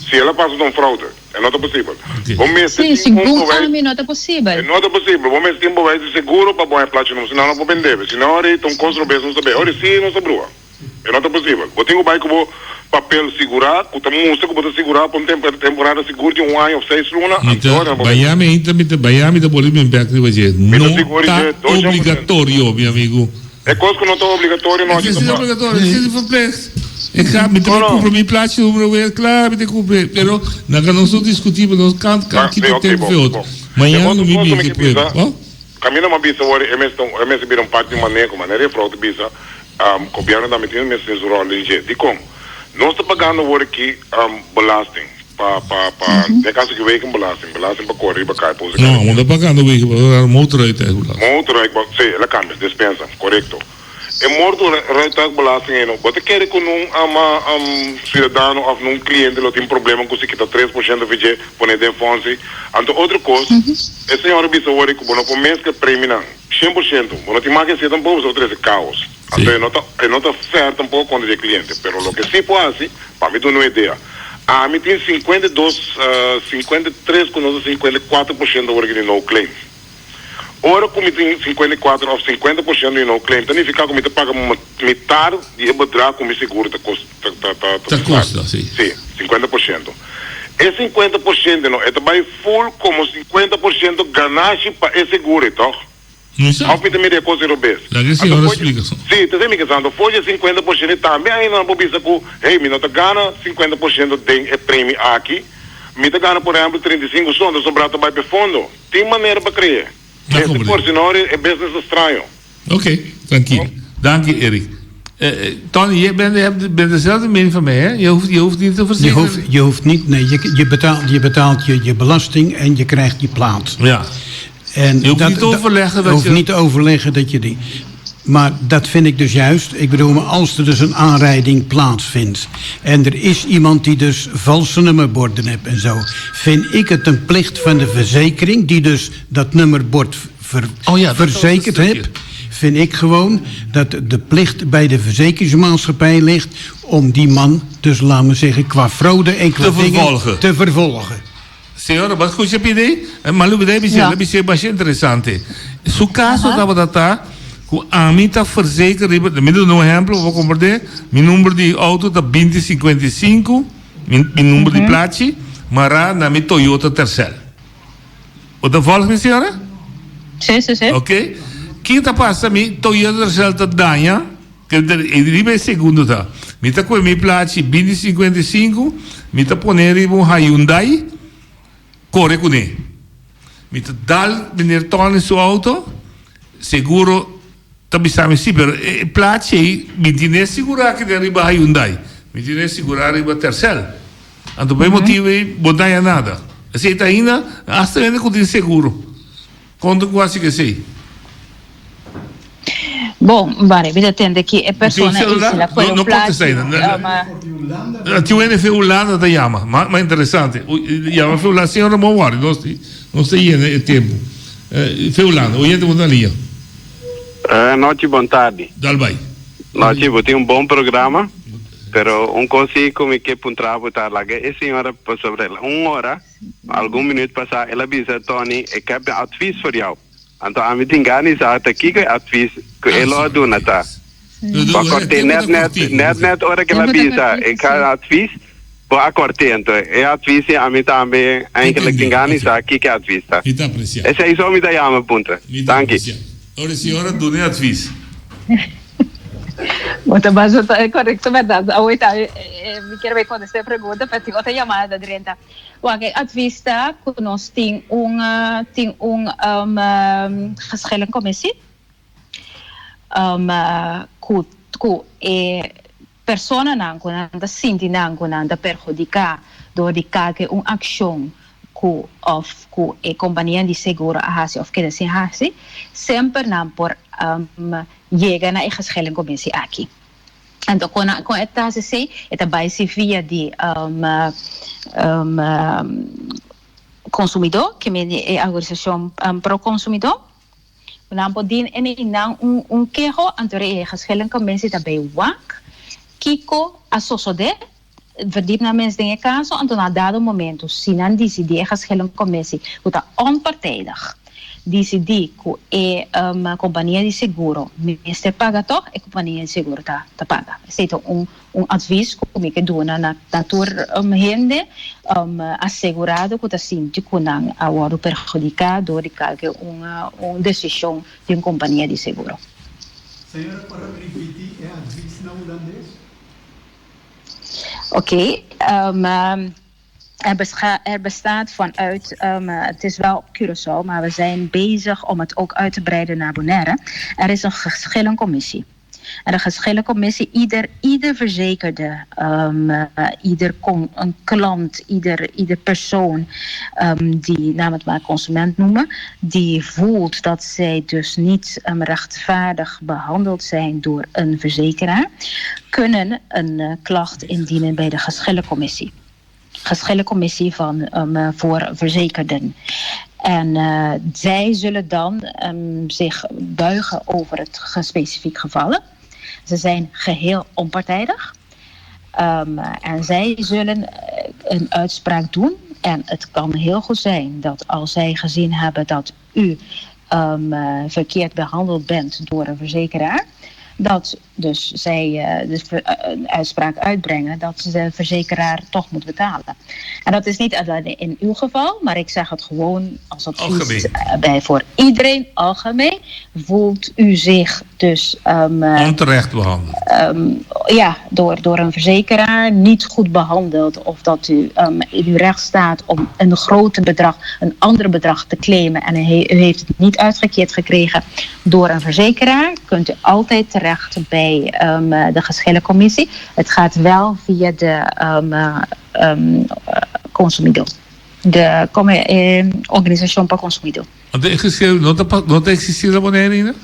Si el a pasa ta un fraude. E no ta posibel. Bo mester Sí, tin un segun bewijs. ami no ta posibel. E no ta posibel. Bo mester tin un bewijs di seguro pa bo haña plachi nobo. Si no, no por bendebe. Si no, ori ta un kos robes nos ta bay. Ori si nos ta brua. E no ta posibel. Bo tin ku bay ku bo papel sigurá, ku ta mustra ku bo ta sigurá pa un temporada sigur di un aña of seis luna, Mi ta anto nan por bende. Miami ainda mi ta Miami ta boli mi bek riba dje. Mi ta No sigur ta dje dos shen por shento. obligatorio, mi amigu. E kos ku no ta obligatorio no E haci si ta obligatorio, e si verplicht. E ka mi ta No, no. kumpra mi plachi numero weer klaar, mi ta kumpra. Pero nan ka nos no diskuti, pero nos kan kan Ah, sí, kita ok, tempo bon, fe otro. bon. E Mañana otro lo mi kos ku bin mi ke ke bisa, prueba, oh? Kaminda mi a bisa wor e mester e mester bira un parti di maneho, manera e frou ta bisa, gobièrnu tambe tin mester tin su ròl den dje. Dikon? Nos ta pagando wor aki belasting pa pa pa den kaso ki wegenbelasting, belasting pa kore riba kai pa usa No, karetera. no ta pagando wegenbelasting, motorrijtuigbelasting. Motorrijtuigbelasting, sí, el a kambia, despensa, korekto. E motorrijtuigbelasting ei no, bo ta kere ku nun siudadano òf nun kliente lo tin problema ku si kita 3% fi dje pone den fònsi? Anto otro kos, e señor a bisa wor ei ku bo no por meskla preminan 100%, bo no tin mag hasié tampoko pasobra bo ta trese kaos. Anto e no ta e no ta fair tampoko kontra di e kliente. Pero loke si por hasi, pa mi duna un idea, ami tin 52, 53 ku nos ta 54% awor aki di no claim. Ora ku mi tin 54 òf 50% di no claim ta nifiká ku mi ta paga mitar di e bedrag ku mi seguro ta kos ta ta ta Ta kosta, si. Si, 50%. E 50% no e ta bai full komo 50% ganashi pa e seguro ei tòg? No sa. Òf mi ta mira e kos ei robes? Laga e Anto señora for splika so. Si, ta esei mi ke sa. Anto for di e 50% ei tambe ainda nan por bisa ku hey mi no ta gana 50% den e premi aki, mi ta gana por ehèmpel 35 so, anto sobrá ta bai pa e fondo. Tin manera pa cre'e. Na Mester comprende. por si no e business ta straño. Ok, tranquilo. Danki Eric. Tony, je bent, je hebt, bent dezelfde mening van mij, hè? Je hoeft, je hoeft niet te Je verzekeren. hoeft, je hoeft niet, nee, je, je betaalt, je, betaalt je, je belasting en je krijgt je plaat. Ja. En Je hoeft niet te overleggen dat je hoeft je- niet te overleggen dat je die. Maar dat vind ik dus juist. Ik bedoel, maar als er dus een aanrijding plaatsvindt. en er is iemand die dus valse nummerborden heeft en zo. vind ik het een plicht van de verzekering. die dus dat nummerbord ver- Oh ja, dat is verzekerd een stukje. heeft. vind ik gewoon dat de plicht bij de verzekeringsmaatschappij ligt. om die man, dus laat me zeggen, qua fraude en qua Te dingen vervolgen. te vervolgen. Señora, bo scucha pidi? Ma lo bidai bisé, Ja. lo bisé basha interesante. Su caso tabata ta cu ami ta verzeker riba, mi duna un ehemplo, bo comprende, mi number di auto ta binti sinkuenta i sinku, mi mi number di plachi, mara na mi Toyota Tercel. Bo ta volg mi señora? Sí, sí, sí. Ok. Ki ta pasa mi Toyota Tercel ta daña, E riba e segundo ta, mi ta koe mi plachi binti 55, mi ta pone riba un Hyundai, kore kuné. Mi ta dal meneer Tony su auto, seguro ta bisa mi si, pero e plachi ei mi tin e sigurá keda riba Hyundai, mi tin e sigurá riba Tercel. Anto pa e motibu ei bo daña nada. Esei ta ainda hasta hende ku tin seguro. Konta ku hasi ku esei? Bon, bari, mi ta tende ki e persona ei si la kohe un plachi. Tin un hende fe Hulanda ta yama, ma interesante. Yama fe Hulanda, señor Ramon wòrdu, nos nos ta yena e tempu. Fe Hulanda, oyente bo ta lia. Nochi bon tardi. Dal bai. Nochi, bo tin un bon programa, pero un kos si ku mi ke puntra bo ta laga e señora pasobra un ora. Algun minuut pasá el a bisa Tony, Ik heb een advies voor jou. Anto ami tin gana di sa ta kiko e advies ku e lo a duna ta. Bo a kòrt'é nèt nèt, nèt nèt ora ku el a bisa, Ik ha een advies, bo a kòrt'é. Anto e advies ei ami tambe eigenlijk tin gana di sa kiko e advies ta. Esei so mi ta yama puntra. Danki. Ora e señora duna e advies. Bo ta basa ta korekto bèrdat. Awor ta mi kier bai kontestá e pregunta pero tin otro yamada ta drenta. Wak e advies ta ku nos tin un tin un geschillencommissie ku ku e personanan ku nan ta sinti nan ku nan ta perhudiká dor di kalke un akshon ku òf ku e kompania di seguro a hasi òf keda sin hasi, semper nan por yega na e geschillencommissie aki. Anto kon nan kon e ta hasi esei? E ta bai si via di konsumidó, ke men di e organisashon pro konsumidó. Nan por dina en einan un un keho, anto e geschillencommissie ta bai wak kiko a sosodé, verdiep nan mes den e kaso, anto na dado momento si nan disidí e geschillencommissie ku ta onpartijdig, disidí ku e kompania di seguro mester paga tòg, e kompania di seguro ta ta paga. Esei ta un un advis ku mi ke duna na na tur hende asegurado ku ta sinti ku nan a wòrdu perhudiká dor di kalke un un desishon di un kompania di seguro. Señora por ripití e advis na hulandes? Oké. Er bestaat vanuit, het is wel op Curaçao, maar we zijn bezig om het ook uit te breiden naar Bonaire. Er is een geschillencommissie. En de geschillencommissie, ieder, ieder verzekerde, ieder een klant, ieder, ieder persoon die, laten we het maar consument noemen, die voelt dat zij dus niet rechtvaardig behandeld zijn door een verzekeraar, kunnen een klacht indienen bij de geschillencommissie geschillencommissie van, um, voor verzekerden. En uh, zij zullen dan um, zich buigen over het specifiek gevallen. Ze zijn geheel onpartijdig. Um, en zij zullen een uitspraak doen. En het kan heel goed zijn dat als zij gezien hebben dat u um, verkeerd behandeld bent door een verzekeraar, dat dus zij dus een uitspraak uitbrengen dat de verzekeraar toch moet betalen. En dat is niet alleen in uw geval, maar ik zeg het gewoon als advies bij voor iedereen algemeen. Voelt u zich dus um, onterecht behandeld? Um, ja, door, door een verzekeraar niet goed behandeld. Of dat u um, in uw recht staat om een groter bedrag, een ander bedrag te claimen. En u heeft het niet uitgekeerd gekregen door een verzekeraar. Kunt u altijd terecht bij de geschillencommissie. Het gaat wel via de consumidor. De Organisacion pa Consumidor. Anto e geschil no ta no ta existi na Bonaire ainda?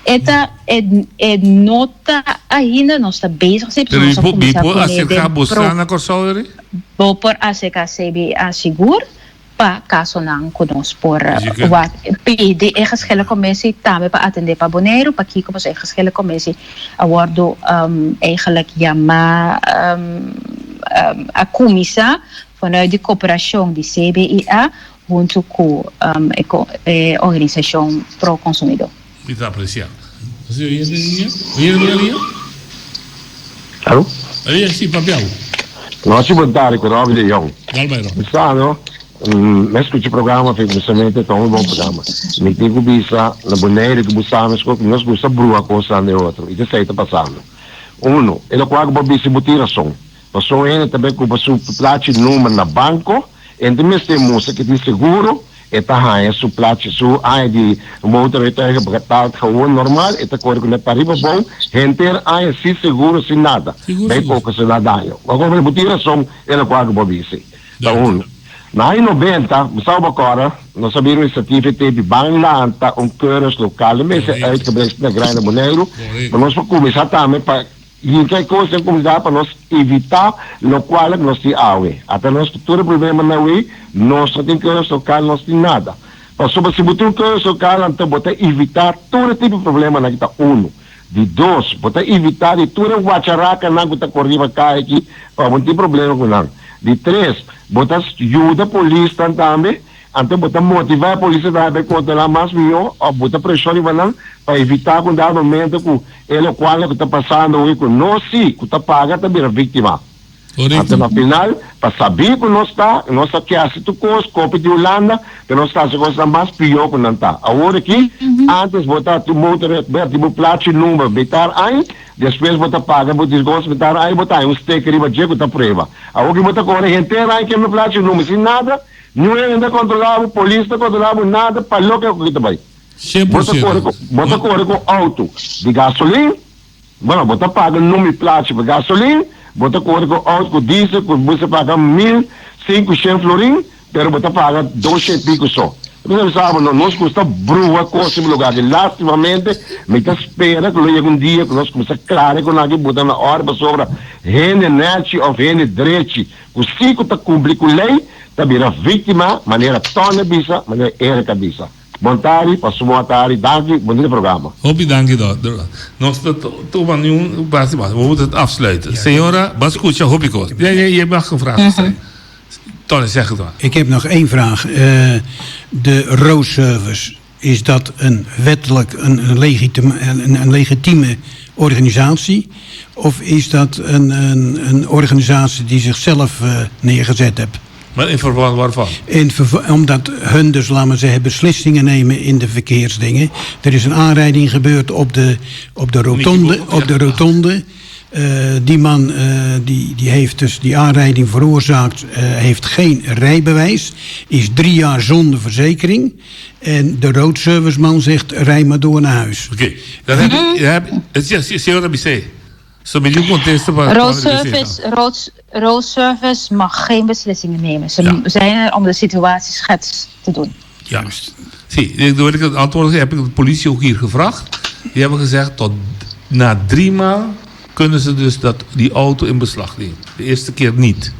E ta e e no ta ainda, nos ta bezig si, Pero mi por mi por acerca boso na Kòrsou eri? Bo por acerca CBA sigur pa kasonan ku nos por wak pidi e geschillencommissie tambe pa atende pa Boneiru, pakiko pasobra e geschillencommissie a wòrdu eigenlijk yamá a kuminsá vanuit di koperashon di CBIA huntu ku e organisashon Pro Konsumidó. Mi ta apresiá. Nos tin oyente den liña? Oyente den liña? Alo? Oye, si, papia bo. Nochi bon tardi ku Roby de Jong. Dal bai, Roby. Mi sa no, mi a skucha e programa fe kuminsamentu ta un bon programa. Mi tin ku bisa na Boneiru ku bo sa meskos ku nos gusta brua kosnan den otro i t'esei ta pasando. Uno, e lokual ku bo a bisa bo tin rason. Pasobra hende ta bai kumpra su plachi number na banko, e no ta mester mustra ke tin seguro. E ta haña su plachi, su aña di motorrijtuigen betaald gewoon normal, e ta kore ku ne pariba bou henter aña sin seguro, sin nada, bay ocasioná daño. Bo a comprende? Bo tin rason e lokual ku bo a bisa. Ta uno. Na aña nobenta, bo sa bo kòrda, nos a bira un inisiativa e tempi ban lanta un keuringslokaal, e mester uitgebreid na Grande Boneiru, pa nos por kuminsá tambe pa Hinca e cos den comunidad pa nos evita locual cu nos tin awe. Ata nos cu tur e problemanan awe, nos no tin keus local, nos tin nada. Pasobra si bo tin un keus local, anto bo ta evita tur e tipo di problemanan ki ta uno. Di dos, bo ta evita di tur e wacharacanan cu ta core riba caya aki pa bo no tin problema cu nan. Di tres, bo ta yuda polisnan tambe Anto bo ta motivá e polis ta bai kontrolá mas mihó òf bo ta preshon riba nan pa evitá ku un dado momento ku e lokual ku ta pasando awe ku nos sí ku ta paga ta bira víktima. Anto na final pa sabí ku nos ta, nos ta ke hasi tur kos, kopi di Hulanda, pero nos ta hasi kosnan mas pió ku nan ta. Awor aki, ántes bo ta tin motor, bo tin bo plachi number mitar aña, despues bo ta paga bo disgosto mitar aña, bo ta haña un sticker riba dje ku ta prueba. Awor ki bo ta kore henter aña kende plachi number sin nada, Niun hende ta kontrolá bo, polis ta kontrolá bo, nada pa loke ku ta bai. Bo ta kore ku, bo ta kore ku outo di gasolin, bueno, bo ta paga numi plachi pa gasolin, bo ta kore ku outo ku diesel ku bo ta paga 1500 florin, pero bo ta paga 200 i piko so. Mi ta bisa bo, no, nos gusta bruha kos den lugar aki. Lastimamente, mi ta spera ku lo yega un dia ku nos kuminsá klara ku nan aki buta na òrde pasobra hende nèchi òf hende drechi Ku si ku ta kumpli ku lei ta bira víktima manera Tony a bisa, manera Eric a bisa. Bon tardi, pa su bon tardi, danki, bunita programa. Hopi danki dòkter. Nos ta tuma niun base mas. We moeten het afsluiten. Señora, bo a skucha hopi kos. Ja, ja, je mag een vraag stellen. Tony, zeg het maar. Ik heb nog één vraag. De roadservice, is dat een wettelijk, een, een, legitieme, een, een legitieme organisatie? Of is dat een, een, een organisatie die zichzelf uh, neergezet heeft? Maar in verband waarvan? In omdat hun dus, laten we zeggen, beslissingen nemen in de verkeersdingen. Er is een aanrijding gebeurd op de, op de rotonde. Op de rotonde. Uh, die man uh, die, die heeft dus die aanrijding veroorzaakt, uh, heeft geen rijbewijs, is drie jaar zonder verzekering. En de roadserviceman zegt, rij maar door naar huis. Oké, okay. dan heb ik, heb, señora Bisé, zo met uw contest Roadservice, road, roadservice mag geen beslissingen nemen. Ze ja. zijn er om de situatieschets te doen. Juist. Zie, door ik het antwoord heb ik de politie ook hier gevraagd. Die hebben gezegd tot na drie maal kunnen ze dus dat, die auto in beslag nemen. De eerste keer niet.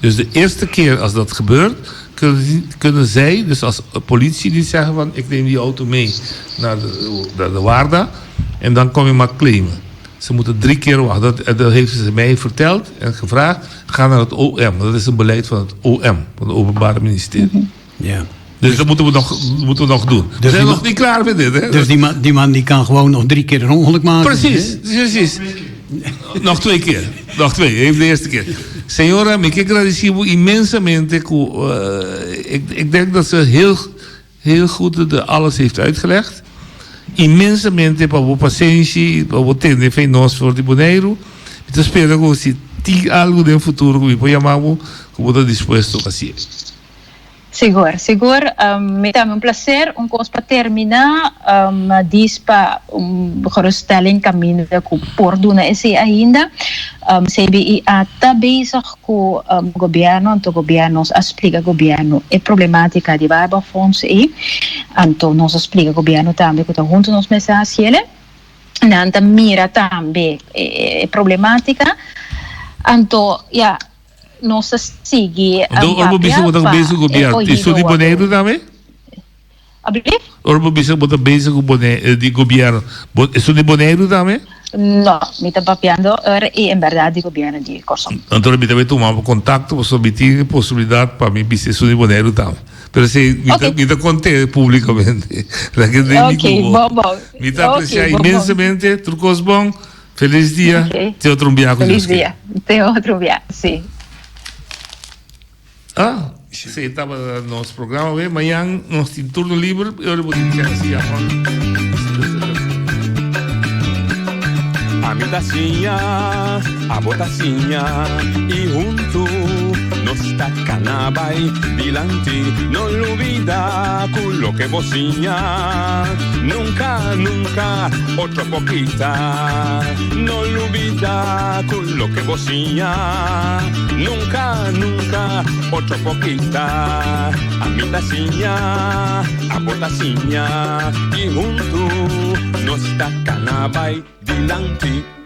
Dus de eerste keer als dat gebeurt, kunnen, kunnen zij, dus als politie, niet zeggen van ik neem die auto mee naar de, naar de Waarda en dan kom je maar claimen. Ze moeten drie keer wachten. Dat, dat heeft ze mij verteld en gevraagd. Ga naar het OM. Dat is een beleid van het OM, van het Openbare Ministerie. Mm -hmm. Ja. Dus dat moeten we nog, moeten we nog doen. Dus we zijn nog niet klaar met dit, hè? Dus die man, die man die kan gewoon nog drie keer een ongeluk maken. Precies, hè? precies. Nog twee keer. Nog twee, even de eerste keer. Señora, mi ke agradeci bo inmensamente. Ku, uh, ik, ik denk dat ze heel, heel goed de alles heeft uitgelegd. Inmensamente pa bo pasenshi, pa bo tende fe nos for di Boneiru. Mi ta spera ku si tin algo den futuro ku mi por yama bo, ku bo ta dispuesto pa hasié. Sigur, sigur. Mi ta un placer. Un kos pa termina, dis pa un geruststelling kaminda ku por duna esei ainda. CBIA ta bezig ku gobièrnu, anto gobièrnu nos a splika gobièrnu e problematika di Waarborgfonds ei. Anto nos a splika gobièrnu tambe ku ta huntu nos mester hasiele. Nan ta mira tambe e problematika. Anto, ya. Nos ta sigui Anto ora bo bisa bo ta papia bezig ku pa e gobièrnu, oido esun di wordu. Boneiru tambe? Alblief? Ora bo bisa bo ta bezig ku Bone di gobièrnu, bo esun di Boneiru tambe? No, mi ta papiando ora i en bèrdat di gobièrnu di Kòrsou. Anto mi ta bai tuma bo kontakto pasobra mi tin e posibilidat pa mi bisa esun di Boneiru tambe. Pero si mi ta Ok. mi ta kont'é públikamente. Laga den mi Ok, ku bo. bon bon. Mi ta Ok, apresiá bon bon. inmensamente, tur kos bon. Feliz dia. Okay. Te otro biaha ku Feliz Dios dia. Te otro biaha, sí. Ah, sí, tabata nos programa we. Mañan nos tin turno liber. Y ora bo tin chance llama. Ami ta siña, abo ta siña, y huntu. Nos ta cana bay dilanti, no lubida cu loke bo siña nunca, nunca otro por kita. No lubida cu loke bo siña nunca, nunca otro por kita. Ami ta siña, abo ta siña y hunto nos ta cana bay dilanti.